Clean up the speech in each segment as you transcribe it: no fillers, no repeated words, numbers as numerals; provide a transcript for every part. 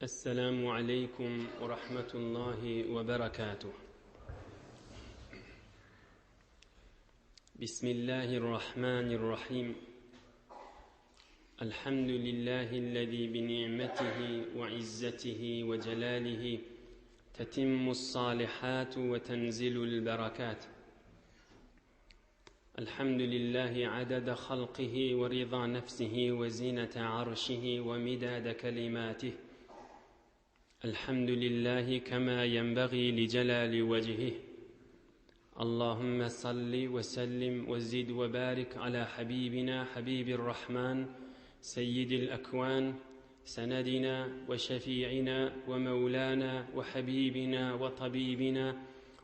السلام عليكم ورحمة الله وبركاته بسم الله الرحمن الرحيم الحمد لله الذي بنعمته وعزته وجلاله تتم الصالحات وتنزل البركات الحمد لله عدد خلقه ورضا نفسه وزينة عرشه ومداد كلماته الحمد لله كما ينبغي لجلال وجهه اللهم صل وسلم وزد وبارك على حبيبنا حبيب الرحمن سيد الأكوان سندنا وشفيعنا ومولانا وحبيبنا وطبيبنا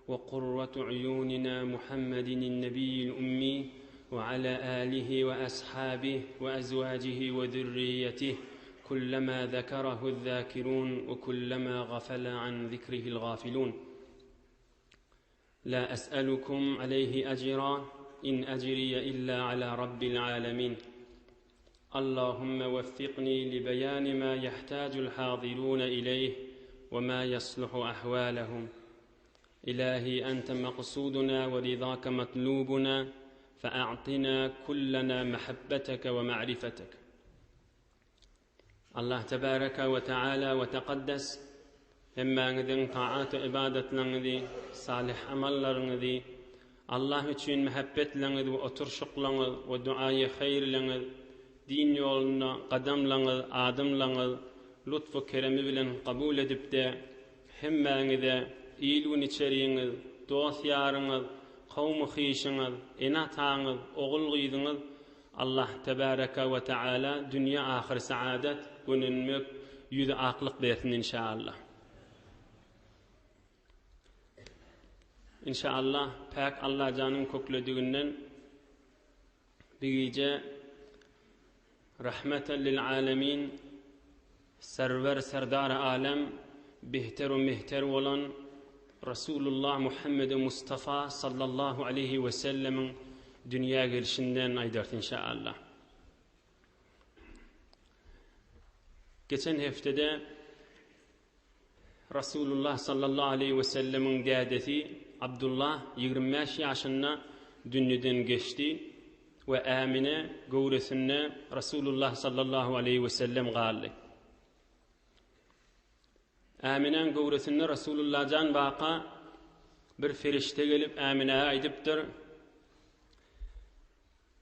وقرة عيوننا محمد النبي الأمي وعلى آله وأصحابه وأزواجه وذريته كلما ذكره الذاكرون وكلما غفل عن ذكره الغافلون لا أسألكم عليه أجرا إن أجري إلا على رب العالمين اللهم وفقني لبيان ما يحتاج الحاضرون إليه وما يصلح أحوالهم إلهي أنت مقصودنا ورضاك مطلوبنا فأعطنا كلنا محبتك ومعرفتك Allah tebaraka we taala we takaddas hemmäňiziň taat we ybadatlaryňyzy, salyh amallaryňyzy, Allah üçin mähebbetleňiz we oturşyklaňyz we duaýy haýyrlaňyz, din ýolunda gadamlaňyz, adymlaňyz lutf we keremi bilen kabul edipde, hemmäňize il-gün içeriňiz, dost-ýaryňyz, kowmy-hyşyňyz, ene-ataňyz, ogul-gyzyňyz Allah tebaraka we taala dünýe ahyr saadat, gönenmek, ýüzi aklyk bersin inşaallah. Inşaallah päk Allajanyň köklediginden bir gije Rahmeten lil alemin Serwer serdar alem bihter we mihter bolan Rasulullah Muhammedi Mustafa sallallahu aleýhi we sellemiň dünýä gelşinden aýdarys inşaallah. Geçen heftede Rasulullah sallallahu aleýhi we sellemiň dädesi Abdullah 25 ýaşynda dünýeden geçdi we Ämine göwresinde Rasulullah sallallahu aleýhi we sellem galdy. Äminäň göwresinde Rasulullah jan baka bir ferişde gelip Äminä aýdypdyr,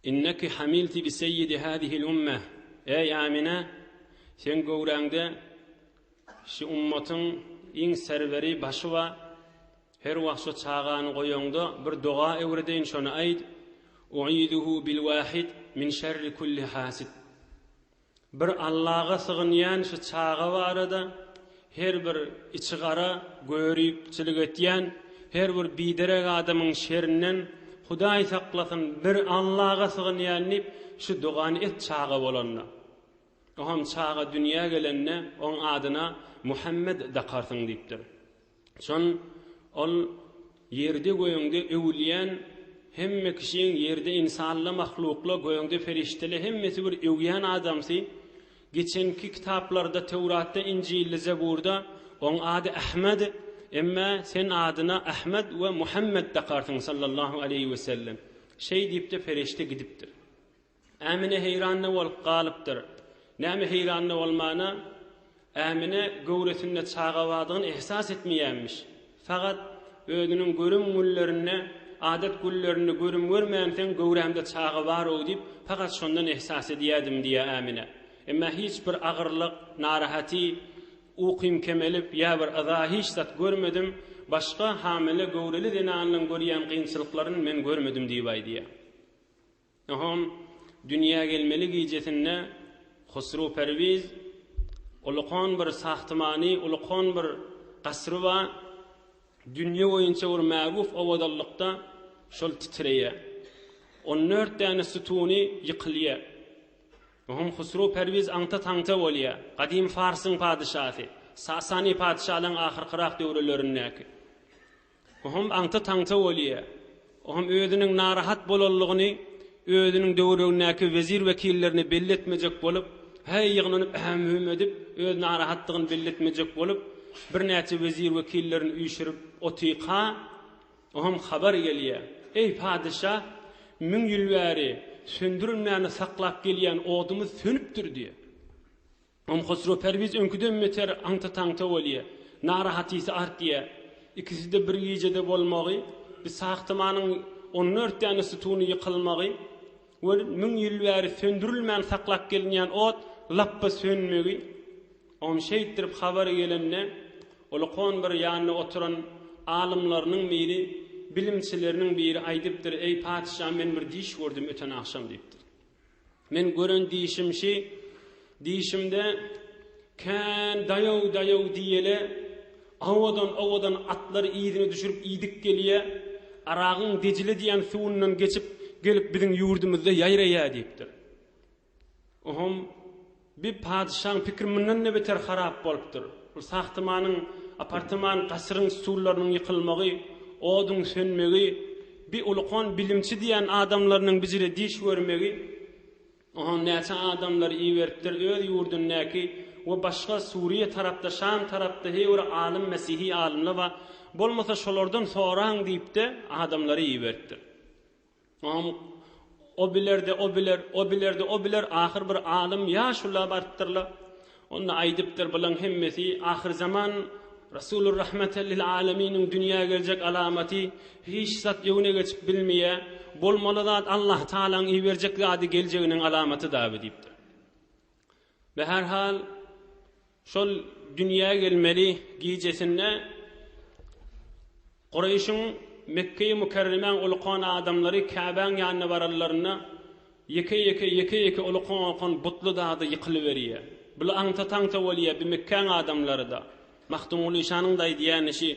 Inneki hamilti bi seýýidi hazihil ummeh, Eý Ämine, seň göwräňde şu ummatyň iň serweri, başy bar. Her wagt şu çagany goýaňda bir doga öwredeýin, şony aýt, Uizuhu bil wahid min şerri kulli hasid. Bir Allaga sygynýan şu çaga barada her bir içigara göripçilik etýän her bir biderek adamyň şerinden Hudaý saklasyn bir Allaga sygynýan diýip şu dogany et çaga bolanda. Oňam çaga dünýä gelende oň adyna Muhammed dakarsyň diýipdir. Şon ol ýerde göýüňde öwülýän hemme kişiň ýerde ynsanla mahlukla göýüňde perişdele hemmesi bir öwýän adamsy geçenki kitaplarda Töwratda Injilde Zeburda oň ady Ahmed emme sen adyna Ahmed we Muhammed dakarsyň sallallahu aleýhi we sellem şeý diýipde perişde gidipdir. Ämine heýranda bolup galypdyr. Näme heýranda bolmana, Ämine göwresinde çaga bardygyny ehsas etmeýänmiş. Fakat özüniň görüm günlerinde, adat günlerinde görüm görmänseň göwrämde çaga bar-ow diýip, fakat şondan ehsas edýädim diýýär Ämine. Emma hiç bir agyrlyk, narahaty, ukym kemelip ýa bir yza hiç zat görmedim, başga hamile göwreli zenanlaň görýän kynçylyklaryny men görmedim diýip aýdýar. Oňam dünýä gelmeli gijesinde Husru Perwiz ulukan bir sahtymany, ulukan bir gasry bar, dünýe boýunça bir mäguf owadanlykda şol titreýär. On dört däne sütuny ýykylýar. Oňam Husru Perwiz aňta-taňta bolýar. Gadym Farsyň padyşasy, Sasany patyşalaryň ahyrkyrak döwrelerindäki. Oňam aňta-taňta bolýar. Oňam özüniň narahat bolanlygyny özüniň töweregindäki wezir-wekillerine belli etmejek bolup, Häý, ýygnanyp ähem-hüm edip, öz narahatlygyny belli etmejek bolup, birnäçe wezir-wekillerini üýşürip otyka, oňam habar gelýär. Eý, padyşa, müň ýyl bäri söndürilmäni saklap gelýän odumyz sönüpdir diýýär. Oňam Hosrow Perwiz öňküden beter aňta-taňta bolýar. Narahatysy artýar. Ikisi-de bir gijede bolmagy, bi sahtamanyň on dört däne sütuny ýykylmagy we müň ýyl bäri söndürilmän saklap gelinýän ot lapba sönmegi. Oňam şeýtdirip habary gelende, ulkan bir ýanynda oturan alymlarynyň biri, bilimçileriniň biri aýdypdyr, Eý, patyşam, men bir düýş gördüm öten agşam diýipdir. Men gören dişim şi, dişimde kän daýaw-daýaw diýele, owadan-owadan atlary yzyna düşürip iýdik gelýä, Aragyň Dejle diýen suwundan geçip gelip biziň ýurdumyzda ýaýraýa diýipdir. Ohom bi padyşaň pikiri mundan-da beter harap bolupdyr. Ol sahtamanyň, apartaman gasyryň stullarynyň ýykylmagy, oduň sönmegi, bi ulukan bilimçi diýen adamlarynyň bijire diş görmegi, oňa näçe adamlary iberipdir öz ýurdundäki we başga Suriýa tarapda, Şam tarapda heý bir alym mesihi alymlar bar, bolmasa şolardan soraň diýipde adamlary iberipdir. Oňam o biler-de, o biler, o biler-de, o biler, ahyr bir alym ýaşula barypdyrlar. Onda aýdypdyr, bulaň hemmesi ahyrzaman Resulur rahmeten lil aleminiň dünýä geljek alamaty, hiç zat öňüne geçip bilmeýär, bolmaly zat Allah Tagalaň iberjek zady geljeginiň alamaty daby diýipdir. Beherhal, şol dünýä gelmeli gijesinde Kureýşiň Mekgeýi Mükerremäň ulukan adamlary Käbäň ýanyna baranlarynda, ýeke-ýeke, ýeke-ýeke ulukan-ulukan butly dagda ýykylyberýär. Bular aňta-taňta bolýar, bi Mekgäň adamlary-da. Magtymguly şanyň-da aýdýany şi,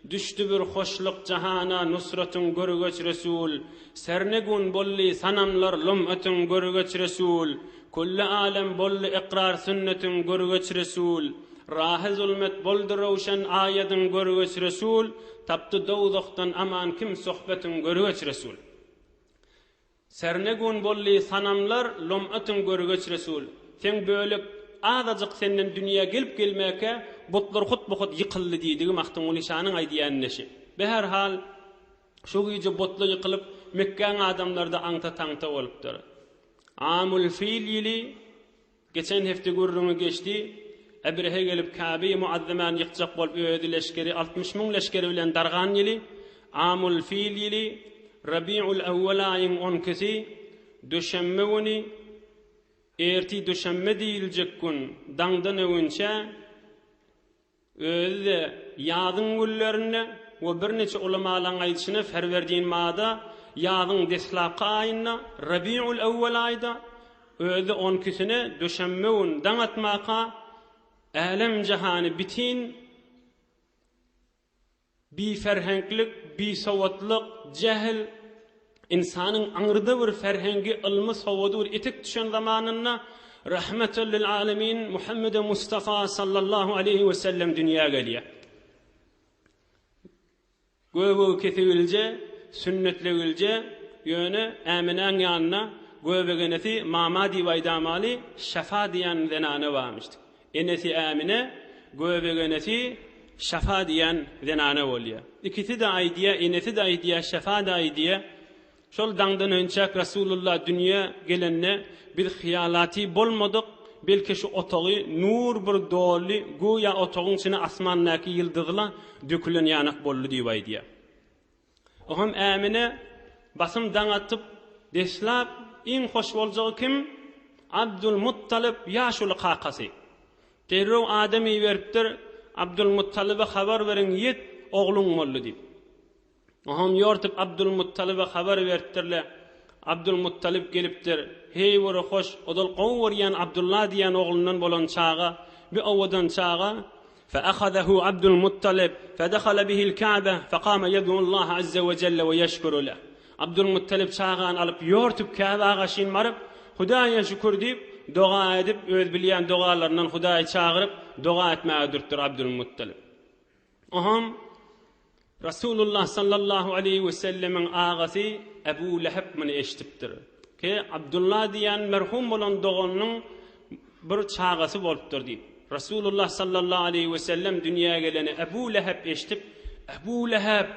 Düşdi bir hoşluk jahana nusratyň görgeç Resul, Sernegun boldy sanamlar lom'atyň görgeç Resul, Külli alem boldy ykrar sünnetiň görgeç Resul, Rahy zulmet boldy röwşen aýadyň görgeç Resul, Tapdy dowzahdan aman kim sohbetiň görgeç Resul. Sernegun boldy sanamlar lom'atyň görgeç Resul. Seň bölek azajyk senden dünýä gelip gelmäkä butlar hut-bu-hut ýykyldy diýdigi Magtymguly şanyň aýdýan neşi. Beherhal şu gije butlar ýykylyp Mekgäň adamlary-da aňta-taňta bolupdyr. Amul fil ýyly Geçen hepde gürrüňi geçdi. Ebrehe gelip Käbe-i Muazzamäni ýykjak bolup özi leşgeri 60 müň leşgeri bilen dargan ýyly, Amul fil ýyly, Rabiul Awwal aýyň on ikisi, döşenbe güni, ertir döşenbe diýiljek gün daňdan öwünçä, Özi-de ýazyň günlerinde we birniçe ulamalaryň aýdyşyna Ferwerdin mada ýazyň deslapky aýynda, Rabiul-Ewwel aýda, özi-de on ikisine döşenbe gün daň atmaka älem-jahany bitin Biferheňklik, bisowatlyk, jähil, ynsanyň aňryda bir ferhengi, ylmy, sowady bir etek düşen zamanynda Rahmetel lil alemin Muhammede Mustafa sallallahu aleýhi we sellem dünýä gelýär. Göbegi kesigilje, sünnetlegilje, ýöne Äminäň ýanynda göbegenesi mama diýip aýdamaly Şafa diýen zenana barmyşdyk. Enesi Ämine, göbegenesi Şafa diýen zenana bolýar. Ikisi-de aýdýar, enesi-de aýdýar, Şafa-da aýdýar. Şol daňdan önçäk Resulullah dünýä gelende biz hyýalaty bolmadyk, belki şu otagy nur bir doldy, göýä otagyň içine asmandaky ýyldyzla dökülen ýanak boldy diýip aýdýar. Oňam Ämine basym daň atyp, deslap iň hoş boljagy kim? Abdulmuttalyp ýaşuly kakasy. Derrew adam iberipdir, Abdulmuttalyba habar beriň, ýet, ogluň boldy diýip. Oňam ýortup Abdulmuttalyba habar beripdirler. Abdulmuttalyp gelipdir. Heý bir hoş, ozal gowy görýän Abdulla diýen oglundan bolan çaga, bir owadan çaga, Feahazehu Abdulmuttalyp, fedehale bihil Ka'be, fekame ýed'ullaha azze we jelle we ýeşkuru leh. Abdulmuttalyp çagany alyp, ýortup Käbä gaşyn baryp, Hudaýa şükür diýip, doga edip, öz bilýän dogalaryndan Hudaýy çagyryp, doga etmäge durupdyr Abdulmuttalyp. Oňam Rasulullah sallallahu aleýhi we sellemiň agasy Ebu Leheb muny eşidipdir. Ki, Abdullah diýen merhum bolan doganynyň. bir çagasy bolupdyr diýip. Resulullah sallallahu aleýhi we sellem dünýä geleni Ebu Leheb eşidip, Ebu Leheb,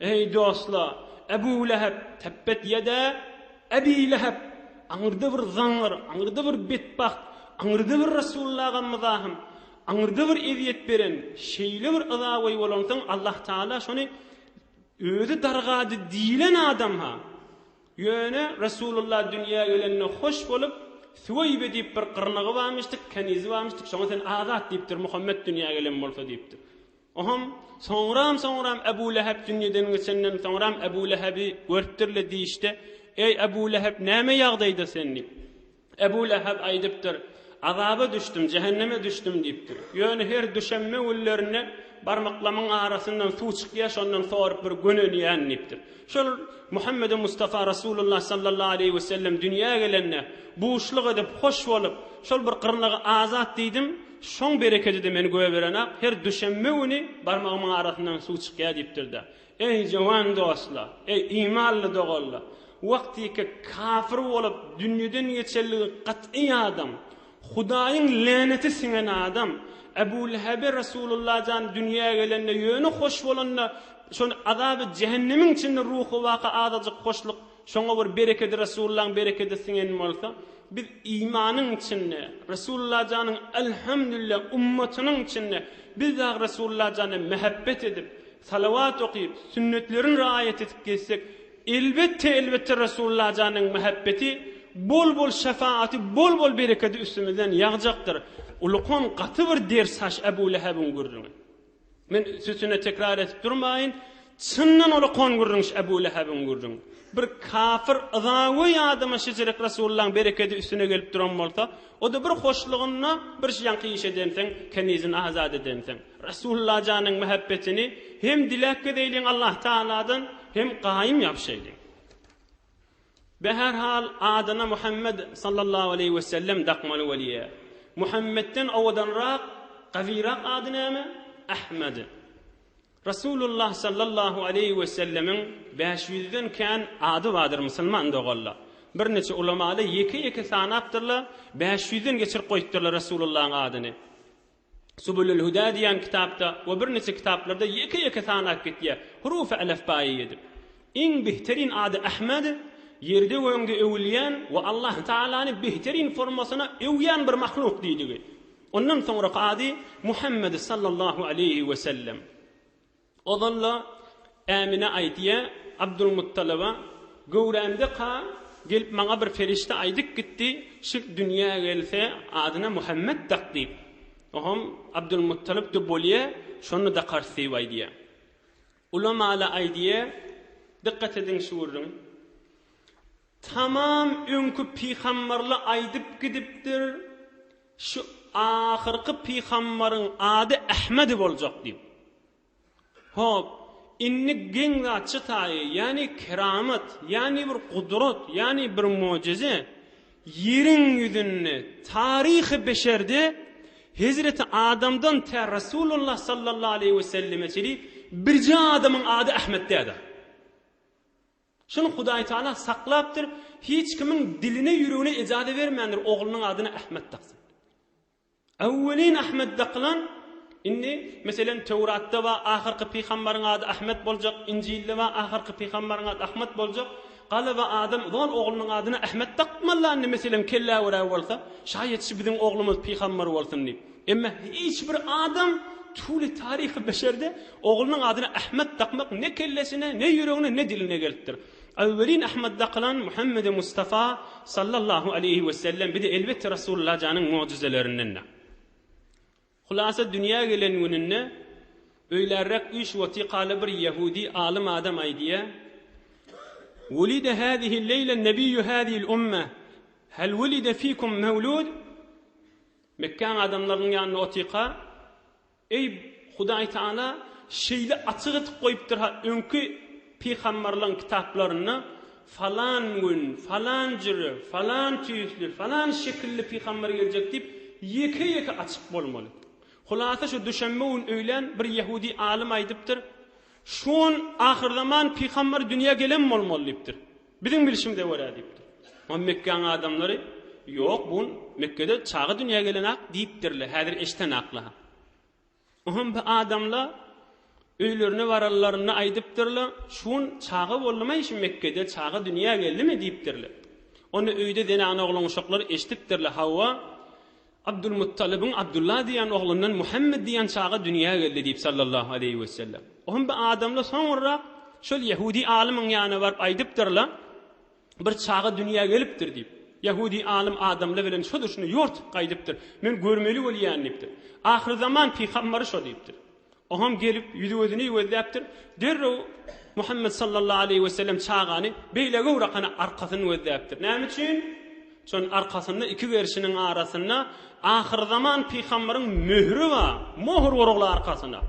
eý dostlar, Ebu Leheb, tebbet ýeda Ebi Leheb, aňyrda bir zaňňar, aňyrda bir betbagt, aňyrda bir Resulullaha myzahym, aňyrda bir ezýet beren, şeýle bir yzagoý bolansoň Allah Taala şony özi dargady diýlen adam-ha. Ýöne Resulullah dünýä gelenine hoş bolup, Süweýbe diýip bir gyrnagy barmyşdyk, kenizi barmyşdyk, şoňa sen azat diýipdir, Muhammet dünýä gelen bolsa diýipdir. Oham soňram-soňram Ebu Leheb dünýeden geçenden soňram Ebu Lehebi görüpdirle diýişde, Eý Ebu Leheb näme ýagdaýda sen diýip. Ebu Leheb aýdypdyr, Azaba düşdüm, jähenneme düşdüm diýipdir. Ýöne her düşenbe günlerinde barmaklamyň arasyndan suw çykýar, şondan sorup bir gönenýän diýipdir. Şol Muhammedi Mustafa Rasulullah sallallahu aleýhi we sellem dünýä gelende, buşluk edip, hoş bolup, şol bir gyrnagy azat diýdim, şoň berekedi-de meni göberenak, her düşenbe güni barmagymyň arasyndan suw çykýar diýipdir-de. Eý, jowan dostlar! Eý, imanly doganlar! Wagtyky kafir bolup, dünýeden geçenligi gaty adam, Hudaýyň läneti siňen adam, Ebu Lehebe Resulullah jan dünýä gelende ýöne hoş bolanda, şony azaby jähennemiň içinde ruhy waka azajyk hoşluk, şoňa bir berekedi Resulullahyň berekedi siňen bolsa, biz imanyň içinde, Resulullah janyň elhamdülillah ummatynyň içinde, biz dagy Resulullah jana mähebbet edip, Salawat okyp, sünnetlerini raýat edip gezsek, elbetde, elbetde Resulullah janyň mähebbeti, bol-bol şefaaty, bol-bol berekedi üstümizden ýagjakdyr. Ulukan gaty bir ders haş Ebu Lehebiň gürrüňi. Men sütüne tekrar edip durmaýyn. Çyndan ulukan gürrüň şu Ebu Lehebiň gürrüňi. Bir kafir yzagoý adama şejerek Resulullahyň berekedi üstüne gelip duran bolsa, o-da bir hoşlugynda bir ýaňky iş edenseň, kenizini azat edenseň. Resulullah janyň mähebbetini hem diläp gezeýliň Allah Tagaladan, hem gaýym ýapyşaýlyň. Beherhal adyna Muhammed sallallahu aleýhi we sellem dakmaly bolýar. Muhammedden owadanrak, gawyrak ady näme? Ahmed. Resulullah sallallahu aleýhi we sellemiň 500-den kän ady bardyr musulman doganlar. Birniçe ulamalar ýeke-ýeke sanapdyrlar, 500-den geçirip goýupdyrlar Resulullahyň adyny. Subulül Huda diýen kitapda we birniçe kitaplarda ýeke-ýeke sanap gitýär, hurufy elefbaýy edip. Iň bihterin ady Ahmed, ýerde göňde öwülýän we Allah Tagalany bihterin formasyna öwýän bir mahluk diýdigi. Ondan soňraky ady Muhammed sallallahu aleýhi we sellem. Ozal-da Ämine aýdýa, Abdulmuttalyba, Göwrämde-ka gelip maňa bir perişde aýdyp gitdi, şu dünýä gelse adyna Muhammet dak diýip. Oňam Abdulmuttalyp-da bolýa, şony dakarys diýip aýdýa. Ulamala aýdýa, dykgat ediň şu gürrüňi. Tamam öňki pygambarla aýdyp gidipdir, şu ahyrky pygambaryň ady Ahmedi boljak diýip. Hop, indi geň zat şu taýy, ýagny keramat, ýagny bir gudrat, ýagny bir mojize ýeriň ýüzünde, taryhy beşerde Hezreti Adamdan tä Resulullah sallallahu aleýhi we selleme çenli birje adamyň ady Ahmet dädir. Şuny Hudaý Taala saklapdyr, hiç kimiň diline, ýüregine ejaza bermändir oglunyň adyna Ahmet daksyn. Öwwelin Ahmet dakylan, indi, meselem, Töwratda bar, ahyrky pygambaryň ady Ahmet boljak, Injilde bar, ahyrky pygambaryň ady Ahmet boljak, galaba adam zol oglunyň adyna Ahmet dakmaly indi, meselem, kellä görä bolsa, şaýat şu biziň oglumyz pygambar bolsun diýip. Emma hiç bir adam tuly taryhy beşerde oglunyň adyna Ahmet dakmak ne kellesine, ne ýüregine, ne diline gelipdir. Öwwelin Ahmet dakylan Muhammedi Mustafa sallallahu aleýhi we sellem bir-de elbetde Rasulullah janyň mugjyzelerindendir. Hulasa dünýä gelen gününde öýlärräk üýşüp otykaly bir ýehudi alym adam aýdýar, Wulide hazihi leýle nebiýu hazihil umme, hel wulide fikum mewlud? Mekgäň adamlarynyň ýanynda otyka, Eý, Hudaý Taala şeýle açyk etip goýupdyr-ha öňki pygambarlaryň kitaplarynda falan gün, falan jüre, falan tüýsli, falan şekilli pygambar geljek diýip, ýeke-ýeke açyk bolmaly. Hulasa şu duşenbe gün öýlän bir ýehudi alym aýdypdyr, Şu gün ahyrzaman pygambary dünýä gelen bolmaly diýipdir. Biziň bilşimize görä diýipdir. Oňa Mekgäň adamlary. Ýok, bu Mekgede çaga dünýä gelenak diýipdirler, häzir eşitenakla. Oňam bu adamla öýlerine baranlarynda aýdypdyrlar, Şu gün çaga boldumaý şu Mekgede, çaga dünýä geldimi diýipdirler. Onda öýde zenan oglan uşaklar eşidipdirler, Hawa, Abdulmuttalybyň Abdulla diýen oglundan Muhammet diýen çaga dünýä geldi diýip sallallahu aleýhi wesellem. Oňam bu adamlar soňurrak şol ýehudi alymyň ýanyna baryp aýdypdyrlar, Bir çaga dünýä gelipdir diýip. Ýahudi alym adamlar bilen şo durşuna ýortup gaýdypdyr. Men görmeli bolýan diýipdir. Ahyrzaman pygambary şo diýipdir. Oňam gelip ýüzi-gözüni gözläpdir. Derrew Muhammet sallallahu aleýhi wesellem çagany beýle göwrakana arkasyny gözläpdir. Näme üçin? Şonuň arkasynda iki gerşiniň arasynda ahyrzaman pygambaryň möhri bar. Möhür urugly arkasyna.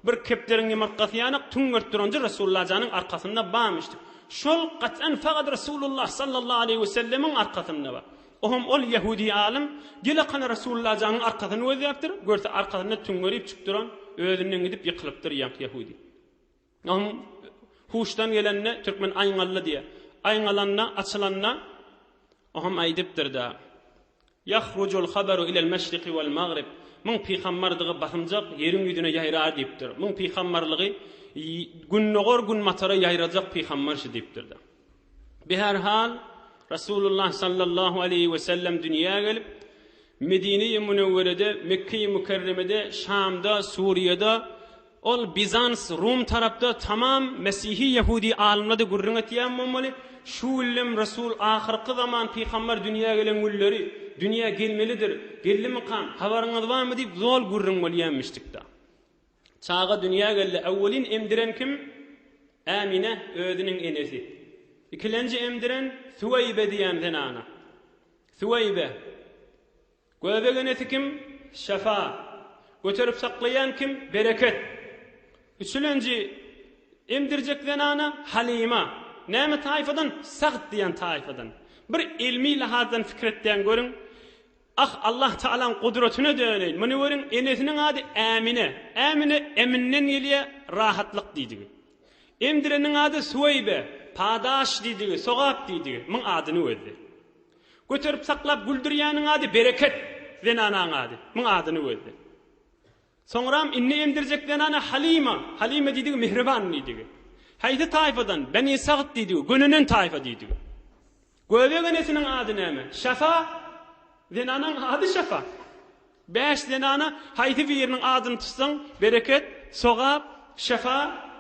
Bir kepderiň ýumurtgasy ýanak tüňňert duranja Resulullah janyň arkasynda barmyş diýip. Şol gat'an fakat Resulullah sallallahu aleýhi we sellemiň arkasynda bar. Oňam ol ýehudi alym gelakana Resulullah janyň arkasyny gözläpdir, görse arkasynda tüňňerip çykyp duran özünden gidip ýykylypdyr ýaňky ýehudi. Oňam huşdan gelende türkmen aýňaldy diýýär. Aýňalanda, açylanda oňam aýdypdyr-da. Ýahrujul habaru ilel meşriki wal magrib, Muň pygambardygy basymjak ýeriň ýüzüne ýaýrar diýipdir. Muň pygambarlygy gündogar-günbatara ýaýrajak pygambar şu diýipdir-de. Biherhal, Resulullah sallallahu aleýhi we sellem dünýä gelip, Medine-i Münewwerede, Mekge-i Mükerremede, Şamda, Suriýada, Ol Bizans, Rum tarapda tamam mesihi ýehudi alymlady gürrüň etýän bolmaly, şu güllem Resul ahyrky zaman pygambar dünýä gelen günleri dünýä gelmelidir, geldimikam, habaryňyz barmy diýip zol gürrüň bolýanmyşdykda. Çaga dünýä geldi, öwwelin emdiren kim? Ämine özüniň enesi. Ikilenji emdiren Süweýbe diýen zenana. Süweýbe. Göbek enesi kim? Şefa. Göterip saklaýan kim? Bereket. Üçülenji emdirjek zenana Halyma. Näme taýfadan? Sagt diýen taýfadan. Bir ilmi lahazdan pikir etýän görüň. Ah, Allah Tagalaň gudratyna döneýin. Muny görüň, enesiniň ady Ämine. Ämine eminden gelýär, rahatlyk diýdigi. Emdireniň ady Suweýbe, padaş diýdigi, sogap diýdigi. Muň adyny gözle. Göterip saklap güldürýäniň ady Bereket, zenanaň ady. Muň adyny gözle. Soňram indi emdirjek zenana Halyma, Halyma diýdigi mähriban diýdigi. Haýsy taýfadan? Beni Sagt diýdigi, gönenen taýfa diýdigi. Göbek enesiniň ady näme? Şafa, zenanaň ady Şafa. Bäş zenana haýsy biriniň adyny tutsaň, bereket, sogap, şefa,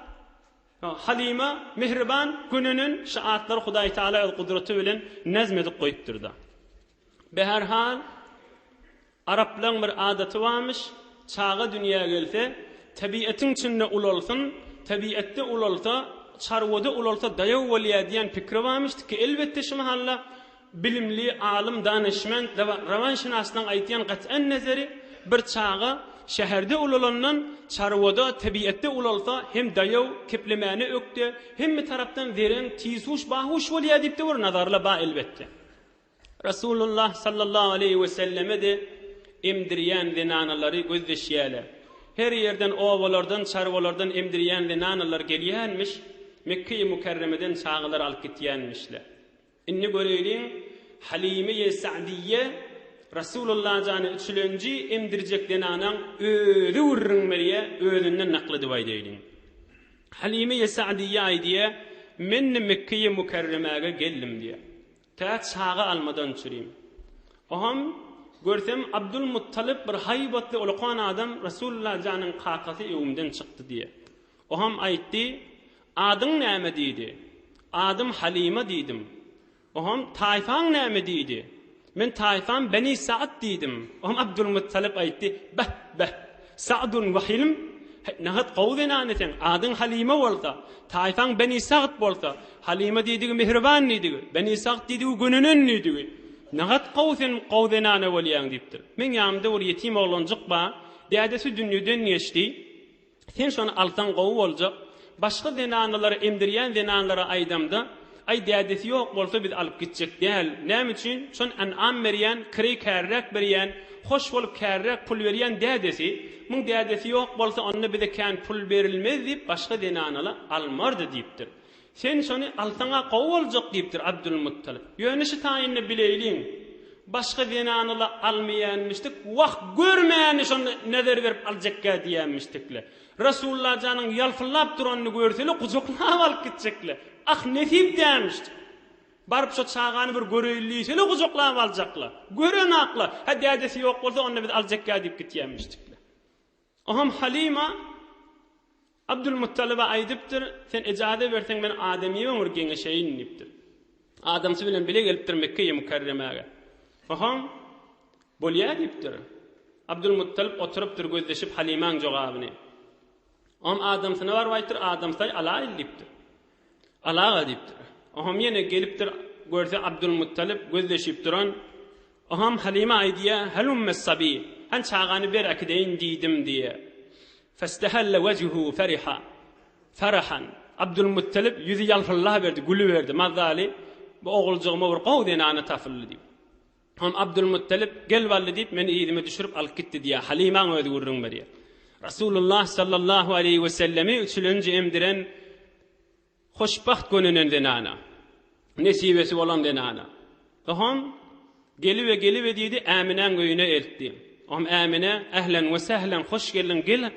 Halyma, Mähriban, Gönenen şu atlary Hudaý Tagala öz gudraty bilen nezm edip goýupdyr-da. Beherhal, araplaň bir adaty barmyş, çaga dünýä gelse, tebiatyň içinde ulalsyn, tebiatda ulalsa, çarwada ulalsa daýaw bolýar diýen pikri barmyş, ki elbetde şu mahalla Bilimli, alym, danyşment, rowanşynaslaň aýtýan gat'an nezeri, bir çaga şäherde ulalandan çarwada, tebiatda ulalsa hem daýaw, keplemäne ökde, hemme tarapdan zereň, tizhuş, bahuş bolýar diýip-de bir nazarla ba elbetde. Resulullah sallallahu aleýhi we selleme-de emdirýän zenanalary gözleşýärler. Her ýerden obalardan, çarwalardan emdirýän zenanalar gelýänmiş, Mekge-i Mükerremeden çagalary alyp gitýänmişler. Indi göreýliň, Halime-i Sa'diýe Resulullah jany üçülenji emdirjek zenanaň özi gürrüň berýär, özünden nakl edip aýdaýlyň. Halime-i Sa'diýe aýdýar, Men-de Mekge-i Mükerremäge geldim diýýär. Tä çaga almadan çürim. Oham, görsem Abdul Muttalyp bir haýbatly ulakan adam Resulullah janyň kakasy öwümden çykdy diýýär. Oham aýtdy, Adyň näme diýdi. Adym Halyma diýdim. Oňam, Taýfaň näme diýdi. Men taýfam Beni Sa'd diýdim. Oňam Abdulmuttalyp aýtdy, Beh, beh, Sa'dun we hilm, Heý, nahat gowy zenan esen, adyň Halyma bolsa, taýfaň Beni Sa'd bolsa, Halyma diýdigi mähriban diýdigi, Beni Sa'd diýdigi gönenen diýdigi. Nahat gowy sen gowy zenana bolýaň diýipdir. Meň ýanymda bir ýetim oglanjyk bar, dädesi dünýeden geçdi. Sen şony alsaň gowy boljak. Başga zenanalara emdirýän zenanlara aýdamda, Aý dädesi ýok bolsa biz alyp gitjek däl. Näme üçin? Şony enam berýän, kireý kärräk berýän, hoş bolup kärräk pul berýän dädesi. Muň dädesi ýok bolsa onda bize kän pul berilmez diýip başga zenanala almardy diýipdir. Sen şony alsaň-a gowy boljak diýipdir Abdulmuttalyp. Ýöne şu taýynda bileýliň. Başga zenany-la almaýanmyşdyk, wah, görmäni şonda nezer berip aljakkä diýýänmişdik-le. Resulla janyň ýalpyldap duranyny görsele gujaklap alyp gitjek-le. Ah, nesip dälmişdik. Baryp şo çagany bir göreýli diýsele gujaklap aljakla. Görenakla. Hä dädesi ýok bolsa onda biz aljakkä diýip gitýänmişdik-le. Oňam Halyma Abdulmuttalyba aýdypdyr, Sen ejaza berseň men adamyma bir geňeşeýin diýipdir. Adamsy bilen bile gelipdir Mekgeýi Mükerremäge. Oňam Bolýa diýipdir. Abdulmuttalyp oturypdyr gözleşip Halymaň jogabyny. Oňam adamsyna baryp aýtdyr, adamsy aý alaýyl diýipdir. Alaga diýipdir. Oňam ýene gelipdir, görse Abdulmuttalyp gözleşip duran. Oňam Halyma aýdýa, Halummes sabi, han çagany ber äkideýin diýdim diýýä. Festehelle wejhuhu feriha, farahan. Abdulmuttalyp ýüzi ýalpyldaberdi, gülüberdi, mazaly, bu oguljygyma bir gowy zenana tapyldy diýip. Oňam Abdulmuttalyp, gel bally diýip, meni yzyma düşürip alyp gitdi diýýär. Halymaň özi gürrüň berýär. Rasulullah sallallahu aleýhi wesellemi üçülenji emdiren hoşbagt gönenen zenana. Nesibesi bolan zenana. Oňam gelibe gelibe diýdi, Äminäň öýüne eltdi. Oňam Ämine, ählen we sählen, hoş geldiň, gel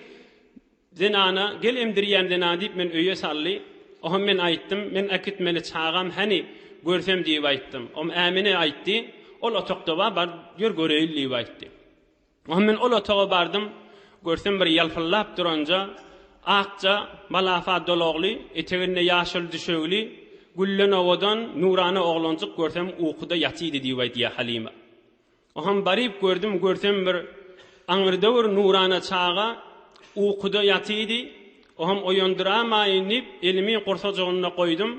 Zenana, Gel emdirýän zenana diýip men öýe saldy. Oňa men aýtdym, men äkitmeli çagam häni, görsem diýip aýtdym. Om Ämine aýtdy, ol otagda bar, bar ýör göreýli diýip aýtdy. Oňa men ol otaga bardym, görsem bir ýalpyldap duranja, akja, malafa dolagly, eteginde ýaşyl düşegli, gülden owadan, nurana oglanjyk görsem ukuda ýatydy diýip aýdýar Halyma. Oham baryp gördüm, görsem bir aňyrda bir nurana çaga ukuda ýatydy. Oham oýandyramaýyn diýip, elimi gursajygynda goýdum.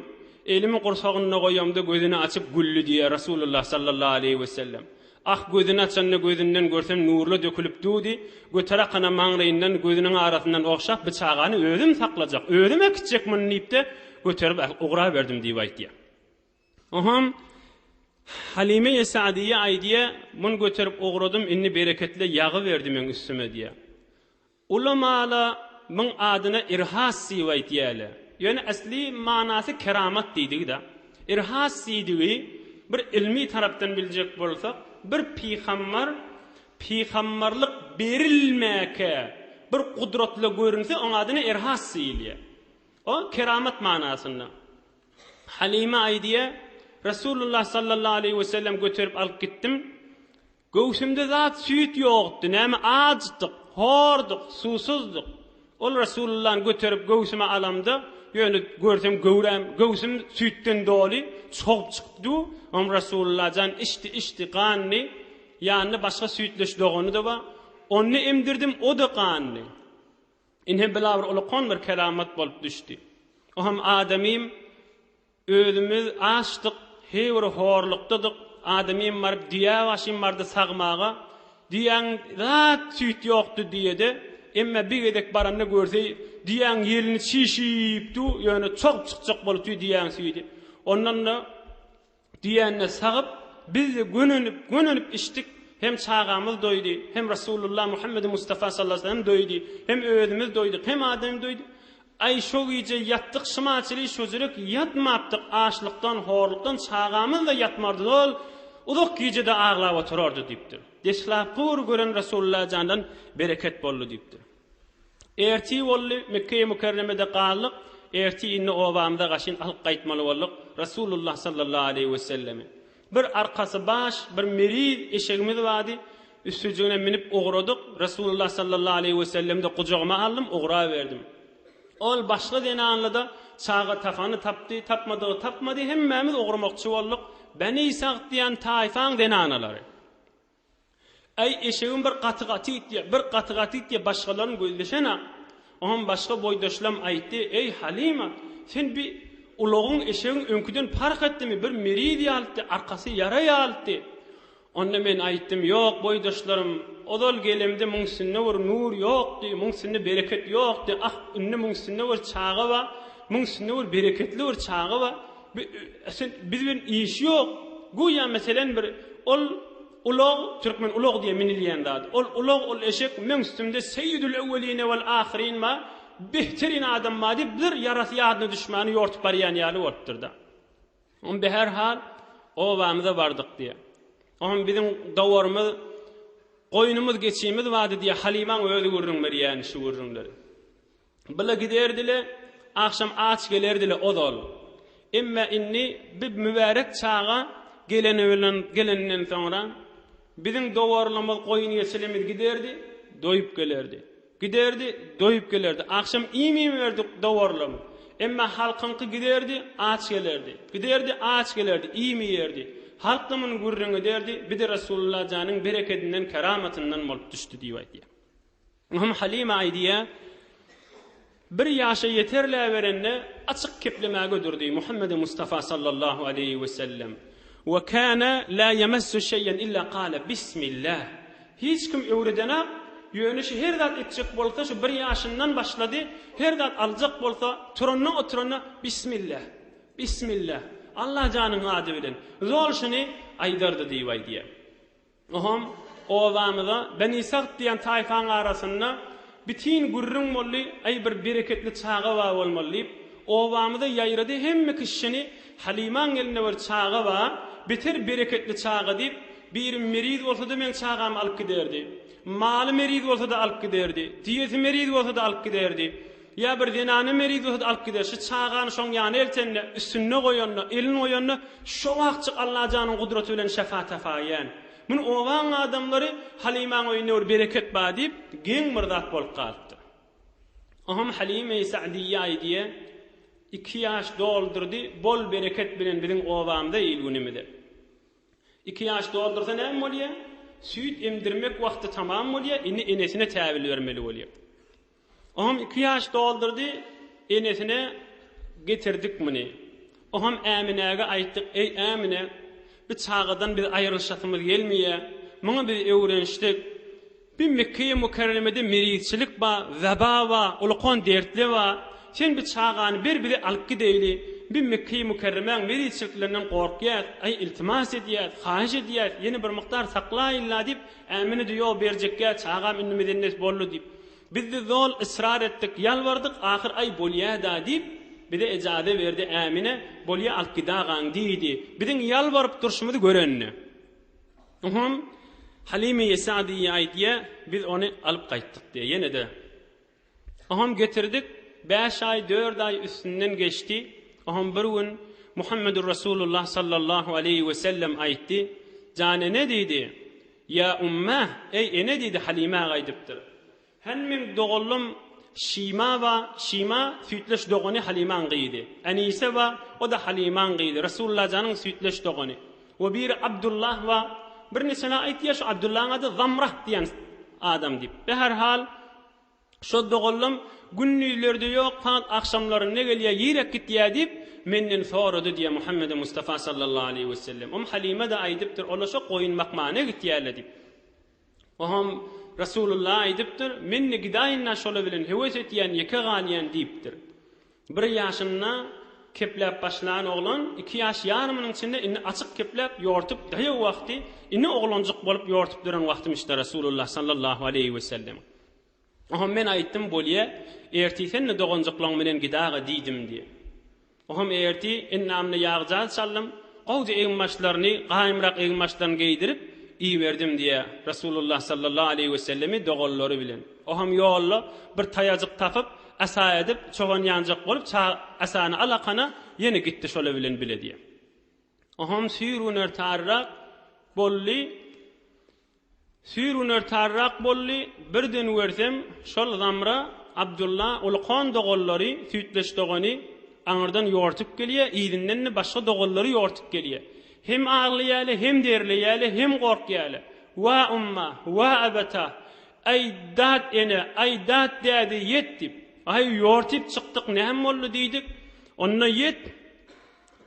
Elimi gursagynda goýamda gözüni açyp güldi diýýär Rasulullah sallallahu aleýhi wesellem. Ah, gözüni açanda gözünden görsem nurla dökülip durdy. Göter akana maňlaýyndan gözüniň arasyndan ogşap, bu çagany özüm saklajak, özüm äkitjek muny diýip-de, göterip ugraberdim diýip aýtýar. Oňam Halime-i Sa'diýe aýdýa, Muny göterip ugradym, indi bereketli ýagy berdi meň üstüme diýýä. Ulamala muň adyna irhas diýip aýtýalar. Ýöne asly manasy keramat diýdigi-da. Irhas diýdigi bir ilmi tarapdan biljek bolsak, bir pygambar pygambarlyk berilmäkä bir gudratla görünse oň adyna irhas diýilýär. O keramat manasynda. Halyma aýdýar, Resulullah sallallahu aleýhi we sellem göterip alyp gitdim. Göwsümde zat süýt ýokdy, näme açdyk, hordyk, suwsuzdyk. Ol Resulullany göterip göwsüme alamda, ýöne görsem göwräm, göwsüm süýtden doly, çogup çykyp dur. Oňa Resulullah jan içdi, içdi, gandy. Ýanynda başga süýtleş dogany-da bar. Ony emdirdim, o-da gandy. Ine bela bir ulakan bir keramat bolup düşdi. O hem adamym özümiz açdyk, heý bir horlukdadyk, adamym baryp düýä başym bardy sagmaga, düýäň zat süýt ýokdy düýede, emme bir gezek baranda görse düýäň ýelini çişip dur, ýöne çogup çykjak bolup dur düýäň süýdi. Ondan-da Diýende sagyp, biz-de gönenip, gönenip içdik, hem çagamyz doýdy, hem Rasulullah Muhammedi Mustafa sallallahu aleyhi ve sellem doýdy, hem özümiz doýduk, hem adam doýdy. Aý, şo gije ýatdyk şymaçyly şojurek ýatmapdyk, açlykdan, horlukdan çagamyz-da ýatmardy, ol uzak gije-de aglap oturardy diýipdir. Deslapky bir gören Rasulullah jandan bereket boldy diýipdir. Ertir boldy, Mekgeýi Mükerremede galdyk, ertir indi obamyza gaşyn alyp gaýtmaly bolduk, Resulullah sallallahu aleýhi wesellemi. Bir arkasy baş, bir meriz eşegimiz bardy, üstüjigine münüp ugradyk, Resulullah sallallahu aleýhi wesellemi-de gujagyma aldym, ugraberdim. Ol başga zenanly-da çaga tapany tapdy, tapmadygy tapmady, hemmämiz ugramakçy bolduk, Beni Sagt diýen taýfaň zenanalary. Äý, eşegim bir gaty gaty itýär, bir gaty gaty itýär, başgalaryň gözleşen-ä. Oňam başga boýdaşlam aýtdy, Eý, Halyma, sen bi ulagyň, eşegiň öňküden parh etdimi, bir meriz ýalytdy, arkasy ýara ýalytdy. Onda men aýtdym, Ýok, boýdaşlarym, ozal gelemde muň üstünde bir nur ýokdy, muň üstünde bereket ýokdy, ah, indi muň üstünde bir çaga bar, muň üstünde bir bereketli bir çaga bar. Bi, sen, biz bilen işi ýok. Güýä, meselen, bir ol Ulag, türkmen ulag diýe minilýän zat. Ol ulag, ol eşek meň üstümde Seýidül ewweline wel ahyrin bar, behterin adam bar diýip bir ýarasy ýadyna düşmäni ýortup barýan ýaly bolupdyr-da. Oň beherhal obamyza bardyk diýe. Oňam biziň dowarymyz, goýnumyz, geçimiz bardy diýýär. Halymaň özi gürrüň berýän şu gürrüňleri. Bile giderdi-le, agşam aç gelerdi-le ozal. Emme indi bi mübärek çaga geleni bilen geleninden soňra biziň dowarlymyz, goýun-geçilimiz giderdi, doýup gelerdi. Giderdi, doýup gelerdi. Agşam iým-iýiberdi dowarlym. Emma halkyňky giderdi, aç gelerdi. Giderdi, aç gelerdi, iým iýerdi. Halk-da muny gürrüň ederdi, Bir-de Resulullah janyň berekedinden, keramatyndan bolup düşdi diýip aýdýar. Oňam Halyma aýdýar, Bir ýaşa ýeterläberende açyk keplemäge durdy Muhammedi Mustafa sallallahu aleýhi we sellem. We kana la ýemessu şeýen illa kale bismillah. Hiç kim öwredenak, ýöne şu her zat etjek bolsa şu bir ýaşyndan başlady, her zat aljak bolsa turanda oturanda bismillah, bismillah, Allah janyň ady bilen zol şuny aýdardy diýip aýdýar. Oňam obamyza Beni Sagt diýen taýpaň arasynda bitin gürrüň boldy, Aý, bir bereketli çaga bar bolmaly diýip, obamyza ýaýrady, hemme kişini Halymaň elinde bir çaga bar, beter bereketli çaga diýip, biri meriz bolsa-da meň çagamy alyp giderdi, maly meriz bolsa-da alyp giderdi, düýesi meriz bolsa-da alyp giderdi. Ýa bir zenany meriz bolsa-da alyp gider. Şu çagany şoň ýanyna eltende, üstünde goýanda, elini goýanda, şo wagtjyk Allajanyň gudraty bilen şefa tapaýan. Muny obaň adamlary Halymaň öýünde bir bereket bar diýip, geň bir zat bolup galypdyr. Oňam Halymeýi Sa'diýe aýdýar, Iki ýaş doldurdy, bol bereket bilen biziň obamyza, il-günümize. Iki ýaş doldursa näme bolýar? Süýt emdirmek wagty tamam bolýar, indi enesine täbil bermeli bolýar. Oňam iki ýaş doldurdy, enesine getirdik muny. Oňam Äminäge aýtdyk, Eý, Ämine, bi çagadan biz aýrylyşasymyz gelmeýär. Muňa biz öwrenişdik. Bi Mekgeýi Mükerremede merizçilik bar, weba bar, ulukan dertli bar. Sen bi çagany ber bize alyp gideýli. Bi Mekgeýi Mükerremäň merizçiliklerinden gorkýas. Aý, iltimas edýäs, haýyş edýäs, ýene bir mukdar saklaýyl-la diýip, Ämine-de ýok berjekgä, çagam indi mezennes boldy diýip. Biz-de zol ysrar etdik, ýalbardyk, ahyr aý bolýa-da diýip, bize ejaza berdi, Ämine, bolýa alyp gidagaň diýdi. Biziň ýalbaryp durşumyzy görende. Oňam Halime Sa'diýe aýdýa, biz ony alyp gaýtdyk diýýä ýene-de. Oňam getirdik, bäş aý, dört aý üstünden geçdi. Oňam bir gün Muhammedur Rasulullah sallallahu aleýhi we sellem aýtdy, Jan ene diýdi, Ýa ummah, eý ene diýdi Halime aýdypdyr. Hän meň doganlym Şima ba, Şima süýtleş dogany Halymaň gyzy. Anise ba, o-da Halymaň gyzy, Resulullah janyň süýtleş dogany. We biri Abdullah ba, bir niçeler aýtýar şu Abdullahyň ady Zamrah diýen adam diýip. Beherhal, şo doganlym gündizlerde ýok, fakat agşamlarynda gelýär, ýirek gitýär diýip, menden sorady diýýär Muhammedi Mustafa sallallahu aleýhi wesellem. Om Halyma-da aýdypdyr, olar şo goýun bakmana gitýärler diýip. Oňam Resulullah aýdypdyr, Men-de gidaýyn-da şola bilen höwes etýän, ýeke galýan diýipdir. Bir ýaşynda kepläp başlan oglan iki ýaş ýarymynyň içinde indi açyk kepläp, ýortup, daýaw wagty, indi oglanjyk bolup ýortup duran wagtymyşda Resulullah sallallahu aleýhi wesellem. Oňam men aýtdym, Bolýa, ertir sen-de doganjyklaň bilen gidaga diýdim diýip. Oňam ertir endamyna ýag-jaz çaldym, gowja eginbaşlaryny, gaýymrak eginbaşlaryny geýdirip, iberdim diýýär Resulullah sallallahu aleýhi wesellemi doganlary bilen. Oňam ýolda bir taýajyk tapyp, asa edip, çogan ýanjak bolup, ça asany alakana ýene gitdi şola bilen bile diýýär. Oňam süýr-güner tarrak boldy. Süýr-günortarrak boldy, birden görsem, şol Zamra, Abdylla, ulukan doganlary, süýtleş dogany, aňyrdan ýortup gelýär, yzyndan-da başga doganlary ýortup gelýär. Hem aglaýarlar, hem derleýärler, hem gorkýarlar. Wa umma, wa abata, aý, dat ene, aý, dat däde, ýet diýip. Aý, ýortyp çykdyk, näme boldy diýdik. Onda ýet,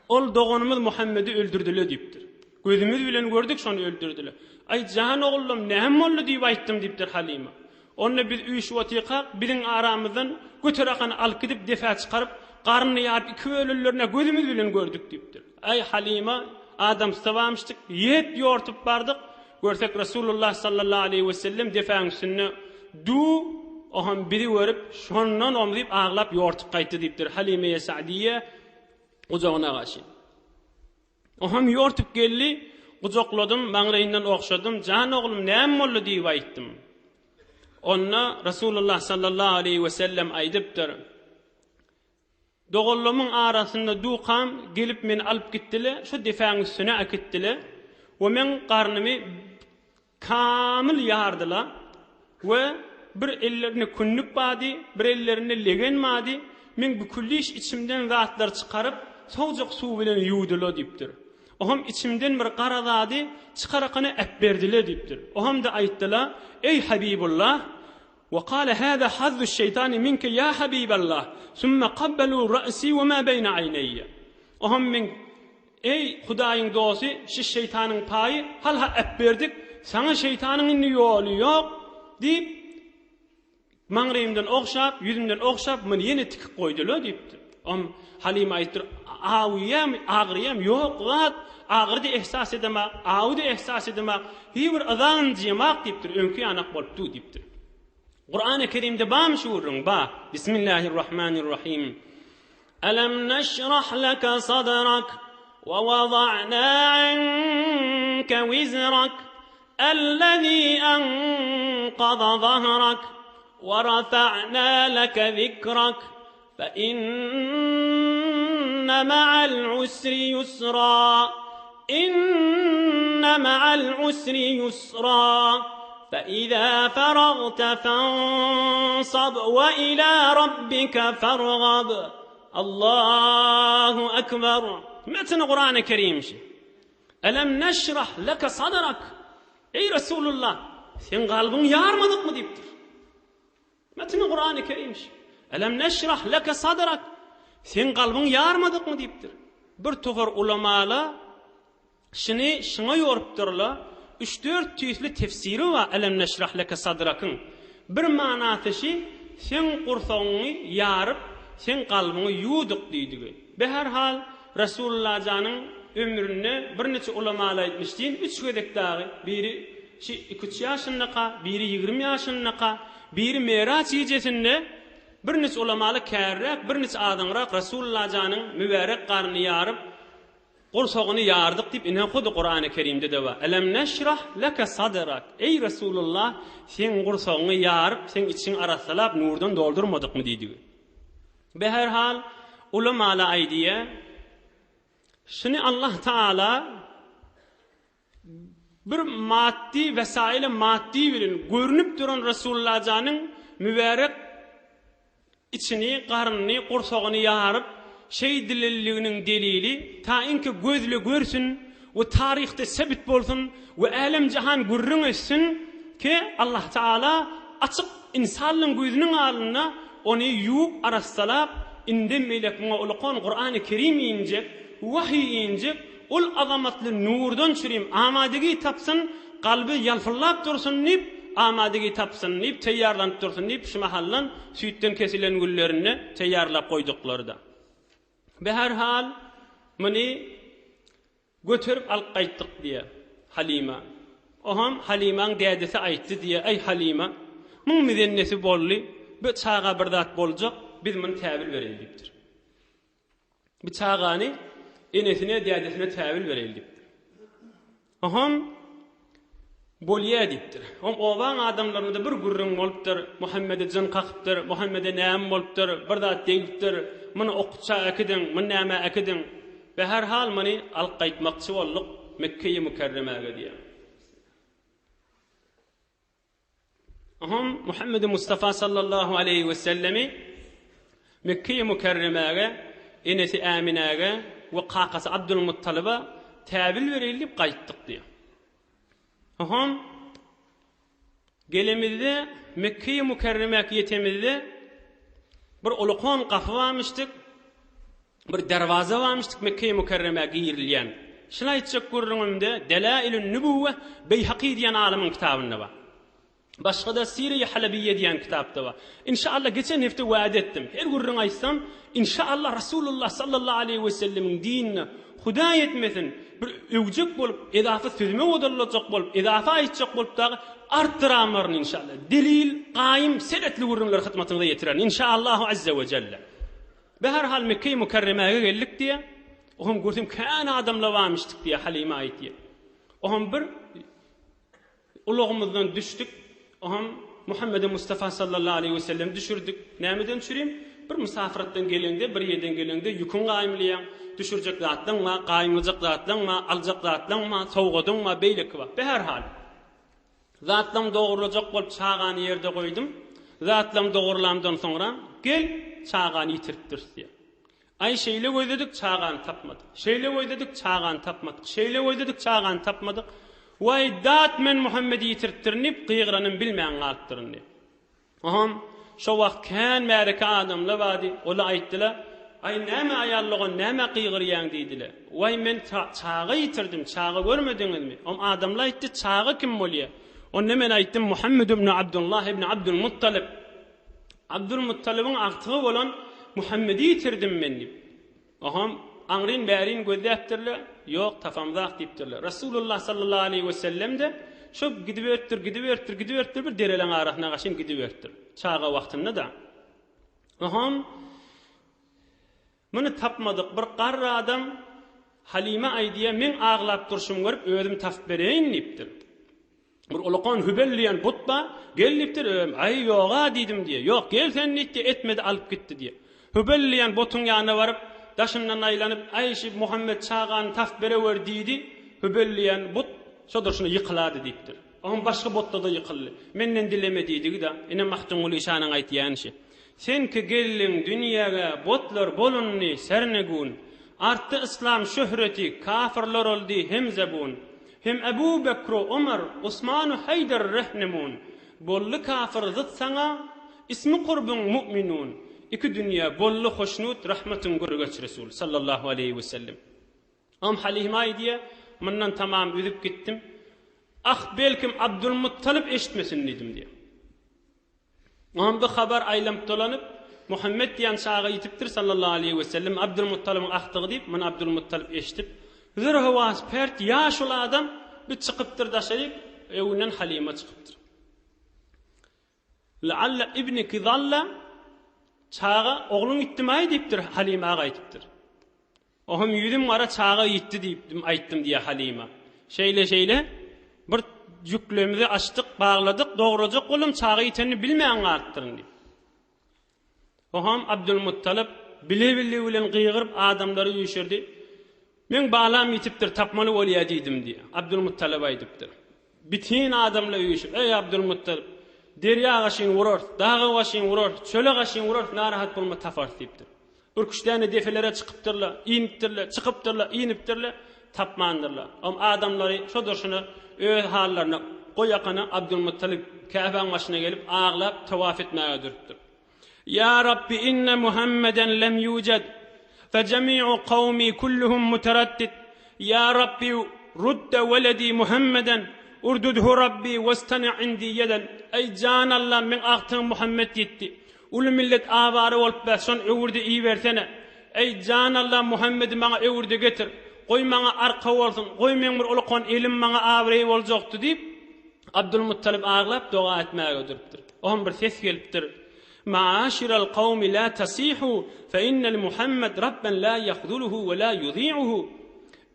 Ol doganymyz Muhammedi öldürdile diýipdir. Gözümiz bilen gördük şony öldürdile. Aý jan ogullym näme boldy diýip aýtdym diýipdir Halyma. Onda biz üýşüp otyrkak biziň aramyzdan göter akany alyp gidip depä çykaryp garnyny ýaryp iki bölenlerine gözümiz bilen gördük diýipdir. Aý Halyma adamsy barmyşdyk ýet ýortup bardyk görsek Resulullah sallallahu aleýhi wesellem depäň üstünde du oham bizi görüp şondan omzyp aglap ýortup gaýtdy diýipdir Halymeýe Sa'diýe gujagyna gaçy. Oham ýortup geldi. Gujakladym, maňlaýyndan ogşadym, Jan oglum, näme boldy diýip aýtdym. Onda Resulullah sallallahu aleýhi we sellem aýdypdyr, Doganlarymyň arasynda dukam gelip meni alyp gitdile, şu depäň üstüne äkitdile we meň garnymy kamyl ýardyla we bir ellerinde kündük bardy, bir ellerinde legen bardy, meň bükülliş içimden zatlar çykaryp, sowjak suw bilen ýuwdyla diýipdir. Oham içimden bir gara zady çykarakana äpberdile diýipdir. Ohamda aýtdyla, Eý Habibullah, Wa kale hâzâ hazzuş-şeýtani minke ýa Habiballah, sümme kabbalû ra'sî we mâ beýne aýneýýe. Oham men, Eý, Hudaýyň dosty, şi şeýtanyň paýy, halha äpberdik, saňa şeýtanyň indi ýoly ýok, diýip, maňraýymdan ogşap, ýüzümden ogşap, muny ýene tikip goýdy-la diýipdir. Om Halyma aýdypdyr, Awyýamy, agyrýamy, ýok zat, agyry-da ehsas edemak, awy-da ehsas edemak, hiý bir yza-ynjymak diýipdir, öňki ýanak bolup dur diýipdir. Kurany Kerimde barmy şu gürrüň? Bar. Bismillahirrahmanirrahim. Alam neşrah leke sadrak we wada'na anke wizrak ellezî enqaza zahrak we rafa'na leke zikrak Fe inne ma'al usri ýusra, inne ma'al usri ýusra, fe izâ feragte fensab we ilâ rabbike fergab. Allahu Ekber. Metni Kurany Kerim şi. Elem neşrah leke sadrak. Eý Resulullah, seň kalbyň ýarmadykmy diýipdir. Metni Kurany Kerim şi. Elem neşrah leke sadrak. Seň kalbyň ýarmadykmy diýipdir. Bir topar ulamala şuny şuňa ýorupdyrlar. Üç-dört tüýsli tefsiri bar Elem neşrah leke sadrakyň. Bir manasy şi, seň gursagyňy ýaryp, seň kalbyňy ýuwduk diýdigi. Beherhal, Resulullah janyň ömründe birniçe ulamalar aýtmyş diýin, üç gezek dagy biri Şi iki-üç ýaşyndaka, biri 20 ýaşyndaka, biri Meraç gijesinde birniçe ulamaly kärräk, birniçe azyňrak Resulullah janyň mübärek garnyny ýaryp, gursagyny ýardyk diýip, ine hudy Kurany Kerimde-de bar. Elem neşrah leke sadrak. Eý Resulullah, seň gursagyňy ýaryp, seň içiňi arassalap, nurdan doldurmadykmy diýdigi. Beherhal, ulamala aýdýa, şuny Allah Taala Bir maddy wesaile maddy bilen görnüp duran Resulullah janyň mübärek içini, garnyny, gursagyny ýaryp, şeýdilenliginiň delili, tainki gözle görsün we taryhda sebit bolsun we älem-jahan gürrüň etsin ki, Allah Taala açyk insanlaryň gözüniň alnynda ony ýuwup arassalap, indem beýlek muňa ulukan Kurany Kerim injek, wahyý injek, Ol azamatly nurdan çürim amadigi tapsyn, kalby ýalpyldap dursun diýip, amadigi tapsyn diýip, teýýarlanyp dursun diýip, şu mahaldan süýtden kesilen günlerinde teýýarlap goýduklar-da. Beherhal, muny göterip alyp gaýtdyk diýýär Halyma. Oňam Halymaň dädesi aýtdy diýýär, Eý, Halyma, muň mizennesi boldy, bu çaga bir zat boljak, biz muny täwil bereýli diýipdir. Bu çagany enesine, dädesine täwil bereýli diýipdir. Oňam bolýa diýipdir. Oň obaň adamlarynda bir gürrüň bolupdyr. Muhammede jyn kakypdyr, Muhammede näme bolupdyr, bir zat degipdir. Muny okuça äkidiň, muny nämä äkidiň. Beherhal muny alyp gaýtmakçy bolduk Mekgeýi Mükerremäge diýýär. Oňam Muhammedi Mustafa sallallahu aleýhi we sellemi Mekge-i Mükerremäge enesi Äminäge we kakasy Abdul Muttalyba täwil bereýli diýip gaýtdyk diýýär. Oňam gelemizde Mekge-i Mükerremäk ýetemizde bir ulukan gapy barmyşdyk. Bir derwaza barmyşdyk Mekge-i Mükerremä girilýän. Şuny aýtjak gürrüňimde Delailün Nübüwwe Beýhaky diýen alymyň kitabynda bar. Başga-da Sire-i Halabiýe diýen kitapda bar. Inşallah geçen hepde wada etdim. Her gürrüň aýtsam, inşallah Rasulullah sallallahu aleýhi we sellemiň dinine Hudaý etmesin, bir öwjek bolup, edafa sözüme odallajak bolup, edafa aýtjak bolup dagy artdyramaryn inşallah. Delil, gaýym, senetli gürrüňleri hyzmatyňyza ýetirerin inşallahu azze we jelle. Beherhal Mekge-i Mükerremäge geldik diýýär. Oňam görsem kän adamlar barmyşdyk diýýär, Halyma aýtýar. Oňam bir Ulagymyzdan düşdük. Oňam Muhammedi Mustafa sallallahu aleýhi we sellem düşürdik. Nämeden düşüreyim? Bir mysafyratdan geleňde, bir ýerden geleňde ýüküň gaýymlaýaň, düşürjek zatlaň bar, gaýymlajak zatlaň bar, aljak zatlaň bar, sowgadyň bar, beýleki bar. Beherhal, zatlaň dogrulajak bolup çagany ýerde goýdum. Zatlaň dogrulamdan soňra, gel, çagany ýitiripdiris diýýär. Aý şeýle gözledik çagany tapmadyk. Şeýle gözledik çagany tapmadyk. Şeýle gözledik çagany tapmadyk. Waý dat men Muhammedi ýitiripdirin diýip gygyranym bilmän galypdyryn diýip. Oham şo wagt kän märeke adamla bardy. Ola aýtdyla, Aý näme aýal dogan nämä gygyrýaň diýdile. Waý men çaga ýitirdim çaga görmediňizmi? Om adamla aýtdy çaga kim bolýa? Onda men aýtdym Muhammed ibn Abdullah ibn Abdulmuttalyp. Abdulmuttalybyň agtygy bolan Muhammedi ýitirdim men diýip. Oham aňryn-bärin gözläpdirler, ýok, tapamzak diýipdirler. Resulullah sallallahu aleýhi wesellem-de şo gidiberipdir, gidiberipdir, gidiberipdir, bir dereleň arasyna gaşyn gidiberipdir. Çaga wagtynda-da. Oham muny tapmadyk bir garry adam Halima aýdýar, meň aglap durşumy görüp özüm tapyp bereýin diýipdir. Bir ulakan Hübel diýen but bar, gel diýipdir, özem, Aý, ýog-a diýdim diýýär. Ýok, gel sen diýdi, etmedi, alyp gitdi diýýär. Hübel diýen butuň ýanyna baryp, daşyndan aýlanyp, Aý, şi Muhammet çagany tap berewer diýdi, Hübel diýen but şo durşuna ýykylady diýipdir. Oňam başga butda-da ýykyldy. Menden dileme diýdigi-de, ine Magtymguly şanyň aýtýany şi. Sen ki geldiň dünýäge, butlar bolundy sernegun. Artdy yslam şöhreti, kafyrlar oldy hem zebun. Hem Ebu Bekru, Omar, Osmanu Haýdar rehnemun, Boldy kafyr zyt saňa, ismi kurbuň mu'minun, Iki dünýä boldy hoşnut rahmatyň görgeç Resul, sallallahu aleýhi we sellem. Ym Halyma aýdýar, Mundan tamam üzüp gitdim. Ah, belkim Abdulmuttalyp eşitmesin diýdim diýýär. Oňam bu habar aýlanyp-dolanyp, Muhammet diýen çaga ýetipdir, sallallahu aleýhi we sellem, Abdulmuttalybyň agtygy diýip, muny Abdulmuttalyp eşidip, zir-höwes pert ýaşuly adam bir çykypdyr daşaryk, öwünden Halyma çykypdyr. Lealle ibniki zalla, çaga, ogluň ýitdimaý diýipdir, Halyma aga aýdypdyr. Ohum ýüzüm gara çaga ýitdi diýipdim aýtdym diýýär Halyma. Şeýle-şeýle bir jüklemzi açdyk, bagladyk, dograjak boldum, çaga ýitenini bilmän galypdyryn diýip. Oham Abdulmuttalyp bile-billigi bilen gygyryp adamlary üýşürdi. Meň balam ýitipdir, tapmaly bolýar diýdim diýýär. Abdulmuttalyp aýdypdyr. Bitin adamlar üýşüp, Eý Abdulmuttalyp, derýa gaşyny urarys, daga gaşyny urarys, çöle gaşyny urarys, narahat bolma taparys diýipdir. Birküç däne defelere çykypdyrlar, inipdirler, çykypdyrlar, inipdirler, tapmandyrlar. Om adamlary şo durşuna öz hallaryna goýakana Abdulmuttalyp Käbäň başyna gelip aglap tawaf etmäge durupdyr. Ýa Rabbi inne Muhammeden lem ýujed fe jemi'u kawmi kulluhum muteraddid Ýa Rabbi rudde weledi Muhammeden urdudhu Rabbi westani indi ýeden Eý jan Allam meň agtygym Muhammet ýitdi. Uly millet awara bolup bä, şony öwürde ibersene. Eý, jan Allam, Muhammedi maňa öwürde getir. Goý maňa arka bolsun, goý meň bir ulakan elim maňa abraý boljakdy diýip, Abdulmuttalyp aglap doga etmäge durupdyr. Oňa bir ses gelipdir. Maaşiral kawmi la tasihu fe innel Muhammed rabben la yahzuluhu we la yuzi'uhu.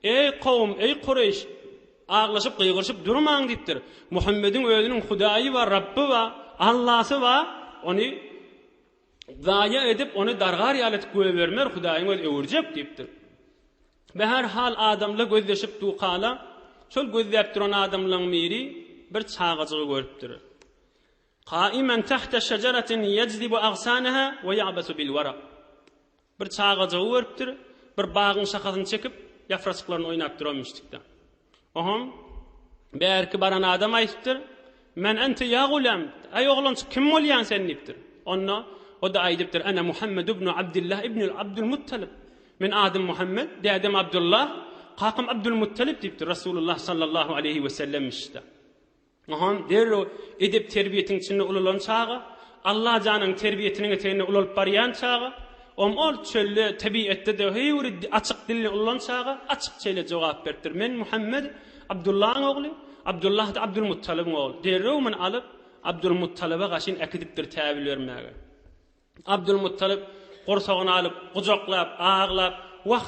Eý kowum, eý Kureýş, Aglaşyp gygyryşyp durmaň diýipdir. Muhammediň özüniň Hudaýy bar, Rabby bar, Allasy bar, ony zaýa edip, ony dargar ýaly etip goýbermer, Hudaýyň özi öwürjek diýipdir. Be her hal adamlar gözleşip dukala, şol gözläp duran adamlaryň biri bir çagajygy görüpdir. Kaimen tahta şejeratin yejzibu agsanaha we ya'basu bil warak. Bir çagajygy görüpdir, bir bagyň şahasyny çekip, ýapraçyklaryny oýnap duranmyşdykda. Oňam bärki baran adam aýdypdyr, Men ente ýa gulam, aý oglançyk kim bolýaň sen diýipdir. Onda o-da aýdypdyr, Ene Muhammed ibn Abdullah ibn Abdulmuttalyp. Men adym Muhammed, dädem Abdullah, kakam Abdulmuttalyp diýipdir Rasulullah sallallahu aleýhi we sellemmişde. Oňam derrew edep-terbiýetiň içinde ulalan çaga, Alla janyň terbiýetiniň eteginde ulalyp barýan çaga, om ol çölde, tebigatda-da höwri açyk dilli ulalan çaga açyk şeýle jogap beripdir, Men Muhammet, Abdullahyň ogly, Abdullah-da Abdulmuttalybyň ogly. Derrew muny alyp, Abdulmuttalyba gaşyn äkidipdir täwil bermäge. Abdulmuttalyp gursagyny alyp, gujaklap, aglap, Wah!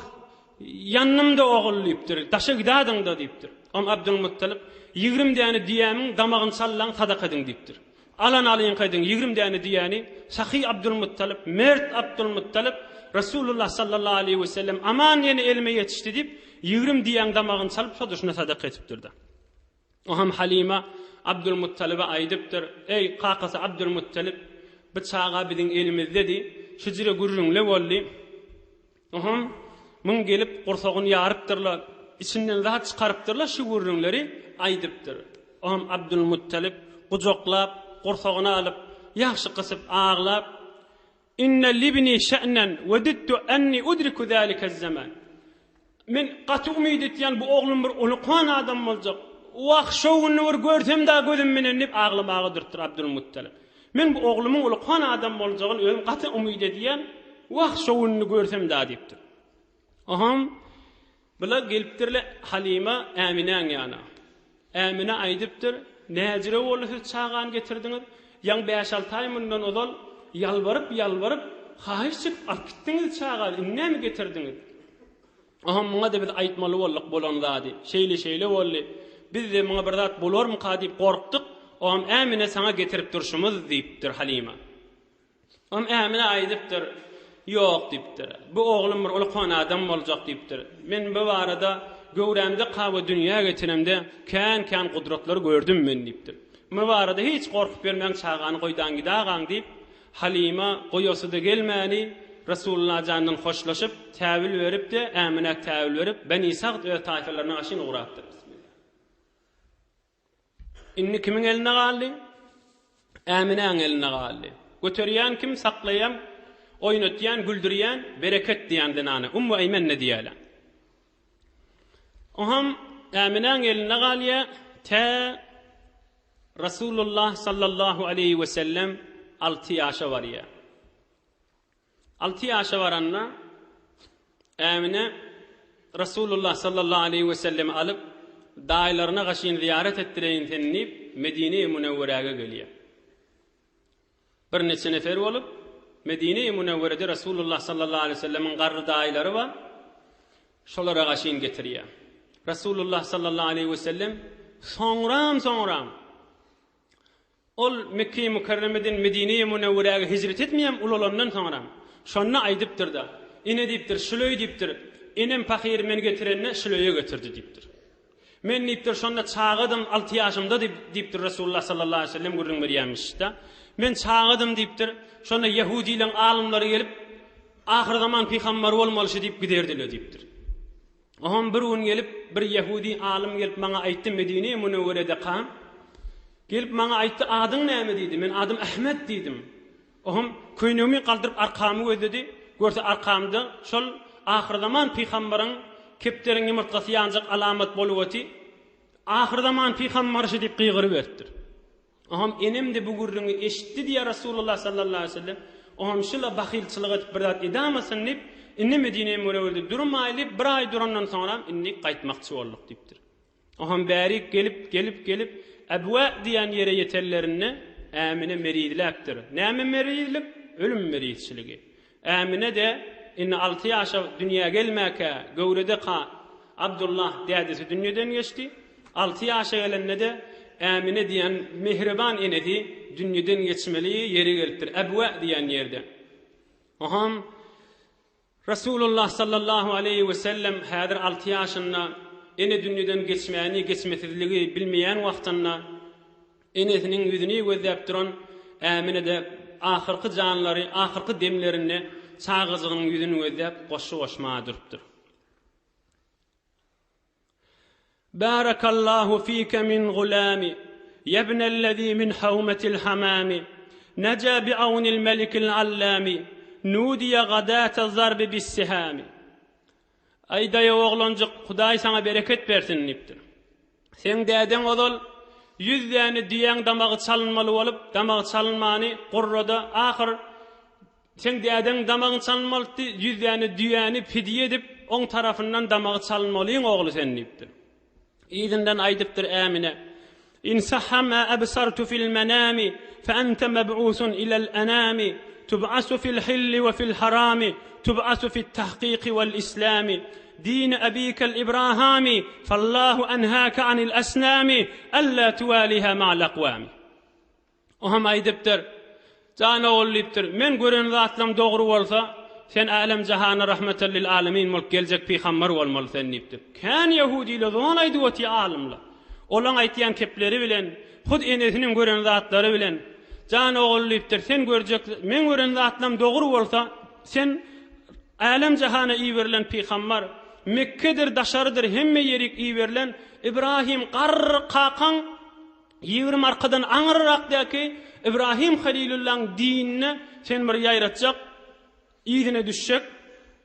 Ýandym-da ogul diýipdir, daşa gidädiň-da diýipdir. Oňa Abdylmuttalyp, 20 däne düýämiň damagyny sallaň, sadaka ediň diýipdir. Alan alyňky ediň, 20 däne düýäni. Sahy Abdylmuttalyp, mert Abdylmuttalyp, Resulullah sallallahu aleýhi we sellem aman ýene elime ýetişdi diýip, 20 düýäň damagyny çalyp, şo duşuna sadaka etipdir-de. Oňam Halyma Abdylmuttalyba aýdypdyr, Eý, kakasy Abdylmuttalyp, bu çaga biziň elimizdedi, şu jüre gürrüňle boldy. Oňam muň gelip gursagyny ýarypdyrlar, içinden zat çykarypdyrlar, şu gürrüňleri aýdypdyr. Oňam Abdylmuttalyp gujaklap, gursagyna alyp, ýagşy gysyp aglap, Inne libni şe'nen wedidtu enni udriku zâlike'z-zeman. Men gaty umyt etýän bu oglum bir ulykan adam boljak. Wah, şo gününi bir görsem-dä gözüm menen diýip aglamaga durupdyr Abdulmuttalyp. Men bu oglumyň ulykan adam boljagyny özüm gaty umyt edýän. Wah, şo gününi görsem-dä diýipdir. Oham Bular gelipdirler Halyma Äminäň ýanyna. Ämine aýdypdyr, Näjüre boldy siz çagany getirdiňiz? Ýaňy bäş-alty aý mundan ozal ýalbaryp-ýalbaryp, haýyş çekip alyp gitdiňiz çagany, indi näme getirdiňiz? Aha, muňa-da biz aýtmaly bolduk bolan zady. Şeýle-şeýle boldy. Biz-de muňa bir zat bolarmyka diýip gorkduk. Oňam Ämine saňa getirip durşumyz diýipdir Halyma. Oňa Ämine aýdypdyr, Ýok diýipdir. Bu oglum bir ulkan adam boljak diýipdir. Men bu barada göwrämde kawa dünýä getiremde kän-kän gudratlar gördüm men diýipdir. Bu barada hiç gorkup ýörmäň çagany goýdan gidagaň diýip, Halyma goýasy-da gelmäni Resulullah jandan hoşlaşyp, täwil berip-de, Äminä täwil berip, Beni Sagd öz taýpalaryna gaşyn ugrapdyr. Bismillah. Indi kimiň elinde galdy? Äminäň elinde galdy. Göterýän kim, saklaýan, oýnatýan, güldürýän, bereket diýen zenana, Ummu Eýmenne diýýärler. Oham Äminäň elinde galýar, tä Rasulullah sallallahu aleýhi we sellem 6 ýaşa barýar. Alty ýaşa baranda Ämine Resulullah sallallahu aleýhi wesellemi alyp, daýylaryna gaşyn zyýarat etdireýin seni diýip, Medine-i Münewweräge gelýär. Birniçe nefer bolup, Medine-i Münewwerede Resulullah sallallahu aleýhi wesellemiň garry daýylary bar. Şolara gaşyn getirýär. Resulullah sallallahu aleýhi wesellem soňram-soňram Ol Mekgeýi Mükerremeden Medineýi Münewweräge hijret etmeýän ulalandan soňram, şonda aýdypdyr-da, Ine diýipdir, şul öý diýipdir, enem pahyr meni getirende şul öýe getirdi diýipdir. Men diýipdir, şonda çagadym, alty ýaşymda diýipdir Resulullah sallallahu aleýhi we sellem gürrüň berýärmiş-de. Men çagadym diýipdir, şonda ýehudileň alymlary gelip, Ahyrzaman pygambary bolmaly şu diýip giderdiler diýipdir. Oňam bir gün gelip, bir ýehudi alym gelip maňa aýtdy, Medine-i Münewweredekam, gelip maňa aýtdy, adyň näme diýdi. Men adym Ahmet diýdim. Oňam köýnegimi galdyryp arkamy gözledi. Görse arkamda şol ahyrzaman pygambaryň kepderiň ýumurtgasy ýanjak alamat bolup oty. Ahyrzaman pygambary şu diýip gygyryberipdir. Oňam enem-de bu gürrüňi eşitdi diýýär Resulullah sallallahu aleýhi we sellem. Oňam şula bahylçylyk edip bir zat edamasyn diýip, indi Medine-i Münewwerede durmaýly, bir aý durandan soňram indi gaýtmakçy bolduk diýipdir. Oňam bärik gelip, gelip, gelip, Äbwä diýen ýere ýetenlerinde Ämine merizläpdir. Näme merizlik? Ölüm merizçiligi. Ämine-de indi alty ýaşa dünýä gelmäkä, göwrede-ka Abdullah dädesi dünýeden geçdi. Alty ýaşa gelende-de Ämine diýen mähriban enesi dünýeden geçmeli ýeri gelipdir, Äbwä diýen ýerde. Oňam Resulullah sallallahu aleýhi we sellem häzir alty ýaşynda, ene dünýeden geçmäni, geçmesizligi bilmeýän wagtynda enesiniň ýüzüni gözläp duran Ämine-de ahyrky janlary, ahyrky demlerinde çagajygynyň ýüzüni gözläp goşgy goşmaga durupdyr. Barakallahu fike min gulami, Ýebnellezî min hawmetil hamami, Neja bi awnil melikil allami, Nudiýe gadâte zarbi bissihami. Aý daýaw oglanjyk, Hudaý saňa bereket bersin diýipdir. Seň dädeň ozal ýüz däne düýäň damagy çalynmaly bolup, damagy çalynmany gurrada ahyr Seň dädeň damagyň çalynmalydy, ýüz däne düýäni pidýe edip, oň tarapyndan damagy çalynmalyň ogly sen diýipdir. Yzyndan aýdypdyr Ämine, In sahha ma absartu fil manami, fe ente meb'usun ilel enami. Tub'asu fil hilli we fil harami, Tub'asu fit tahkiki wal islami, Dini abikel Ibrahami, Fallahu enhake anil esnami, Alla tuwaliha ma'al akwami. O hem aýdypdyr, Jan ogul diýipdir, men gören zatlam dogry bolsa, sen älem-jahana rahmeten lil alemin bolup geljek pygamber bolmaly sen diýipdir. Kän ýehudiler zol aýdyp otyr alymlar. Olaň aýtýan kepleri bilen, hut enesiniň gören zatlary bilen, Jan ogul diýipdir, sen görjek, men gören zatlam dogry bolsa, sen älem-jahana iberilen pygamber, Mekgedir, daşarydyr, hemme ýerik iberilen Ibrahim garry kakaň, 20 arkadan aňyrrakdaky Ibrahim Halilullaň dinine sen bir ýaýratjak, yzyna düşjek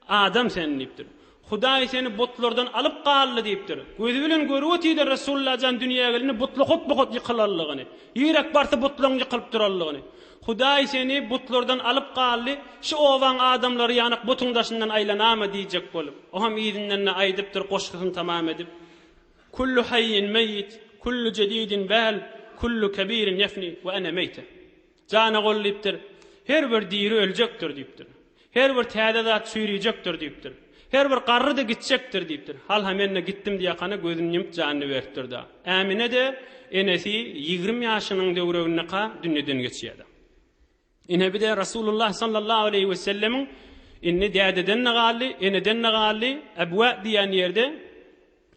adam sen diýipdir. Hudaý seni butlardan alyp galdy diýipdir. Gözi bilen görüp otydy Resulullah jan dünýä gelende butla hot-bu-hot ýykylanlygyny. Ýürek barsa butlaň ýykylyp duranlygyny. Hudaý seni butlardan alyp galdy, şu obaň adamlary ýanak butuň daşyndan aýlanama diýjek bolup. O hem yzyndan-da aýdypdyr goşgusyny tamam edip. Kullu haýýin meýit, kullu jedidin bäl, kullu kebirin ýefni we ene meýte. Jana gol diýipdir. Her bir diri öljekdir diýipdir. Her bir täze zat çüýrüjekdir diýipdir. Her bir garry-da gitjekdir diýipdir. Halha men-de gitdim diýakana gözüni ýumup janyny beripdir-da. Ämine-de enesi 20 ýaşynyň döwregindeka dünýeden geçýär-de. Ine bir-de Rasulullah sallallahu aleýhi we sellemiň indi dädeden-de galdy, eneden-de galdy, Ebwa diýen ýerde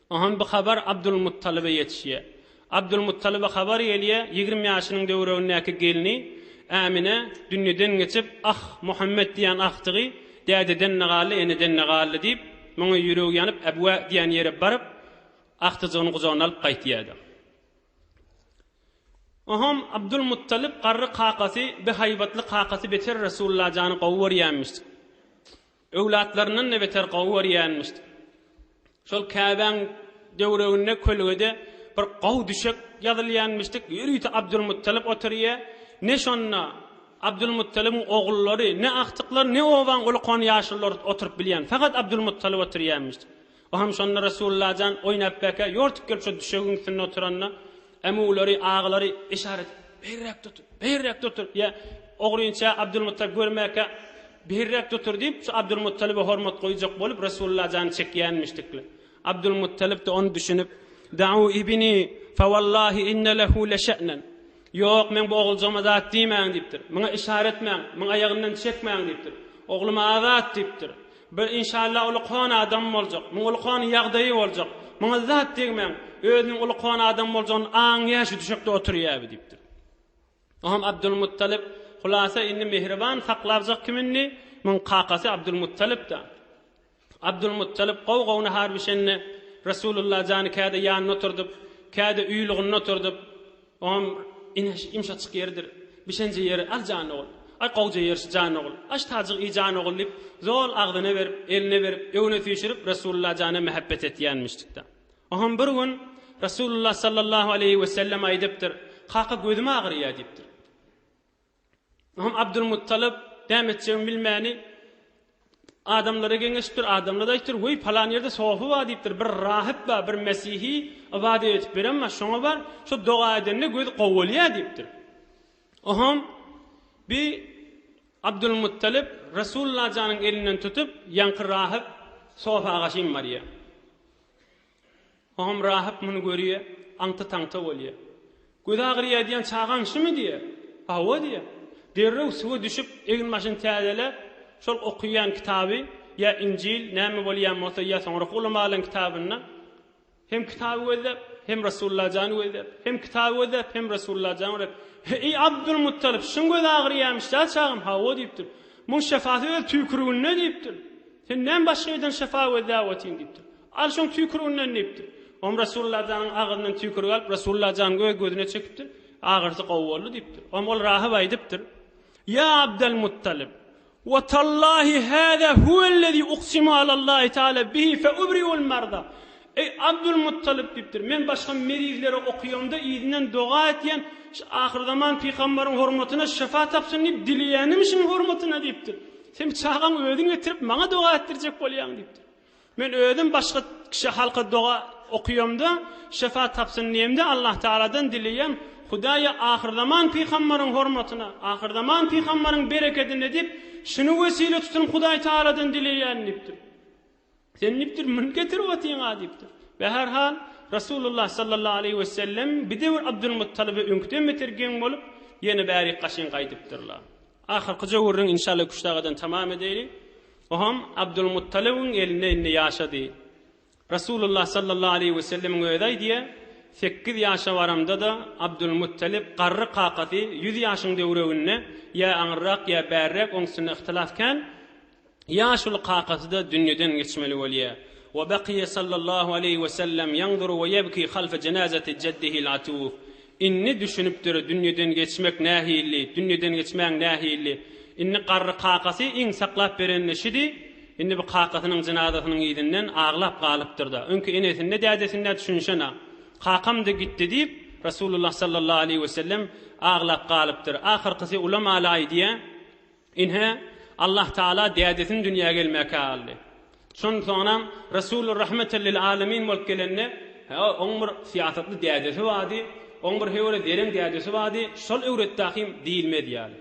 oňam bu habar Abdul Muttalyba ýetişýär. Abdul Muttalyba habar gelýär, 20 ýaşynyň döwregindäki gelni Ämine dünýeden geçip, Ah, Muhammet diýen agtygy dädeden-de galdy, eneden-de galdy diýip, muňa ýüregi ýanyp, Ebwa diýen ýere baryp, agtyjygyny gujagyna alyp gaýtýar. Oňam Abdul Muttalyp garry kakasy bi haýbatly kakasy beter Resulla jany gowy görýänmiş. Öwlatlaryndan-da beter gowy görýänmiş. Şol Käbäň döwreginde kölgede bir gowy düşek ýazylýanmyşdyk. Ýörite Abdul Muttalyp oturýar. Ne şonda Abdul Muttalybyň ogullary, ne agtyklary, ne obaň uly-kon ýaşululary oturyp bilýän. Fakat Abdul Muttalyp oturýanmyş. O hem şonda Resulullah jan oýnap bäkä ýortup gelip şo düşegiň üstünde oturanda, ämulary, agalary yşarat edip, Beýräkde otur, beýräkde otur, ýa ogrynça Abdulmuttalyp görmäkä, Beýräkde otur diýip, şu Abdulmuttalyba hormat goýjak bolup Resulullah jany çekýänmişdikle. Abdulmuttalyp-da ony düşünip, Da'u ibni, fewallahi inne lehu leşe'nen. Ýok, meň bu oguljygyma zat diýmäň diýipdir. Muňa yşara etmäň, muň aýagyndan çekmäň diýipdir. Oglum azat diýipdir. Bir inşallah uly-kon adam boljak. Muň uly-kon ýagdaýy boljak. Muňa zat degmäň. Özüniň uly-kon adam boljagyny aňýar şu düşekde oturýar diýipdir. Oňam Abdulmuttalyp hulasa indi mähriban saklapjak kim indi? Muň kakasy Abdulmuttalyp-da. Abdulmuttalyp gowy-gowy nahar bişende Resulullah jany käde ýanynda oturdyp, käde uýlugynda oturdyp, Oňam ine şu ýumşajyk ýeridir. Bişenje ýeri al jan ogul. Aý gowja ýeri şu jan ogul. Aş tajyk iý jan ogul diýip, zol agzyna berip, eline berip, öňüne süýşürip Resulullah jana mähebbet etýänmişdik-de. Oňam bir gün Resulullah sallallahu aleýhi wesellem aýdypdyr, Kaka gözüm agyrýar diýipdir. Oňam Abdulmuttalyp näme etjegini bilmäni adamlara geňeşipdir, adamlar aýtdyr, "Weý, palan ýerde sofy bar" diýipdir, "Bir rahyp bar, bir mesihi ybadat edip beren bar, şoňa bar, şo doga edende gözi gowy bolýar" diýipdir. Oňam bi Abdulmuttalyp Resulullah janyň elinden tutup, ýaňky rahyp sofa gaşyn barýar. Oňam rahyp muny görýär, aňta-taňta bolýar. Gözi agyrýar diýen çagaň şumy diýýär. Hawa diýýär. Derrew suwa düşüp, egin-başyny täzeläp, şol okaýan kitaby, ýa Injil, näme bolýan bolsa, ýa soňraky ulamalaryň kitabynda hem kitaby gözläp, hem Resulullah jany gözläp, hem kitaby gözläp, hem Resulullah jany gözläp, Eý, Abdulmuttalyp, şuň gözi agyrýarmyş-da çagam? Hawa diýipdir. Muň şefasy öz tüýküriginde diýipdir. Sen näme başga ýerden şefa gözläp otyň diýipdir. Al şoň tüýküriginden diýipdir. Oňam Resulullah janyň agzyndan tüýkürik alyp, Resulullah janyň öz gözüne çekipdir. Agyrysy gowy boldy diýipdir. Oňam ol rahyp aýdypdyr. Ýa Abdel Muttalyp, we tallahi hâzâ huwellezî uksimu alallahi teâlâ bihi fe ubri'ul marda. Eý Abdul Muttalyp diýipdir. Men başga merizlere okaýamda yzyndan doga etýän, şu ahyrzaman pygambaryň hormatyna şefa tapsyn diýip dileýänim şuň hormatyna diýipdir. Sen çagaň özüň getirip maňa doga etdirjek bolýaň diýipdir. Men özüm başga kişä halka doga okuyamda şefa tapsyn diýemde Allah Tagaladan dileýän. Hudaýa ahyrzaman pygambaryň hormatyna, ahyrzaman pygambaryň berekedine diýip, şuny wesile tutunyp Hudaý Tagaladan dileýärin diýipdir. Sen diýipdir, muny getirip otyň-a diýipdir. Beherhal, Resulullah sallallahu aleýhi wesellem bir-de bir Abdulmuttalyba öňküden beter geň bolup, ýene bärik gaşyn gaýdypdyrlar. Ahyrkyja gürrüň inşallah iki-üç dagadan tamam edeýli. Oam Abdulmuttalybyň elinde indi ýaşady. Resulullah sallallahu aleýhi wesellemiň özi aýdýar, Sekiz ýaşa baramda-da Abdulmuttalyp garry kakasy ýüz ýaşyň döwreginde, ýa aňyrrak, ýa bärräk, oň üstünde yhtylaf kän, Ýaşuly kakasy-da dünýeden geçmeli bolýar. Wa bakiýe sallallahu aleýhi we sellem ýanzuru we ýebki halfe jenazeti jeddihil atuf. Indi düşünipdir, dünýeden geçmek nähili, dünýeden geçmäň nähili. Indi garry kakasy iň saklap bereni şidi, indi bu kakasynyň jynazasynyň yzyndan aglap galypdyr-da. Öňki enesinde, dädesinde düşünişen-a. Kakam-da gitdi diýip, Resulullah sallallahu aleýhi we sellem aglap galypdyr. Ahyrkysy ulama-la aýdýar, Ine, Allah Tagala dädesini dünýä gelmäkä aldy. Şondan soňram Resuly rahmeten lil alemin bolup gelende, hä, oň bir syýasatly dädesi bardy, oň bir höwre zereň dädesi bardy, şol öwretdi ahym diýilmez ýaly.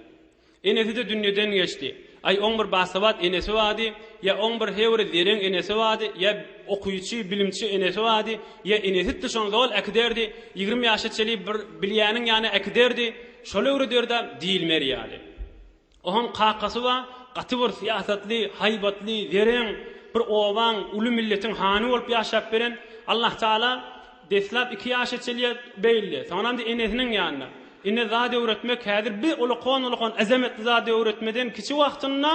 Enesi-de dünýeden geçdi. Aý, oň bir basawat enesi bardy, ýa oň bir höwre zereň enesi bardy, ýa okyjy, bilimçi enesi bardy, ýa enesidi şony zol äkiderdi, 20 ýaşa çenli bir bilýäniň ýanyna äkiderdi, Şol öwrederdi diýilmer ýaly. Onuň kakasy bar, gaty bir syýasatly, haýbatly, zereň, bir obaň, uly milletiň hany bolup ýaşap beren. Allah Taala deslap iki ýaşa çenli beýildi. Soňram-da enesiniň ýanynda. Ine zat öwretmek häzir bir ulakan-ulakan azametli zat öwretmeden kiçi wagtynda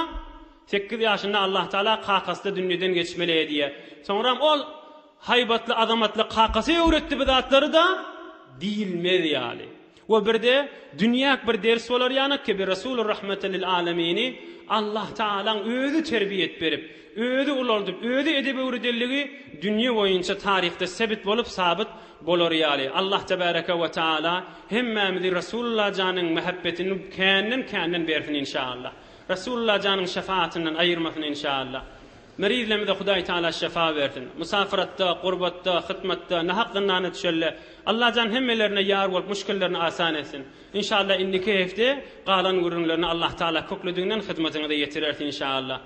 sekiz ýaşynda Allah Taala kakasy-da dünýeden geçmeli edýär. Soňram ol haýbatly, azamatly kakasy öwretdi bu zatlary-da diýilmez ýaly. We birde dünýäk bir ders bolar ýaly ki bir Resuly Rahmeten lil Alemini Allah Tagalaň özi terbiýet berip, özi ulaldyp, özi edep öwredenligi dünýe boýunça taryhda sebit bolup sabyt bolar ýaly. Allah Tebareke we Taala hemmämizi Resulullah janyň mähebbetini känden känden bersin inşaallah. Resulullah janyň şefaatyndan aýyrmasyn inşaallah. Merizlerimize Hudaý Taala şefa bersin. Musafyratda, gurbatda, hytmatda, nahak zyndana düşenle Allajan hemmelerine ýar bolup muşkillerini asan etsin. Inşallah indiki hepde galan gürrüňlerini Allah Taala köklediginden hyzmatyňyza ýetireris inşallah.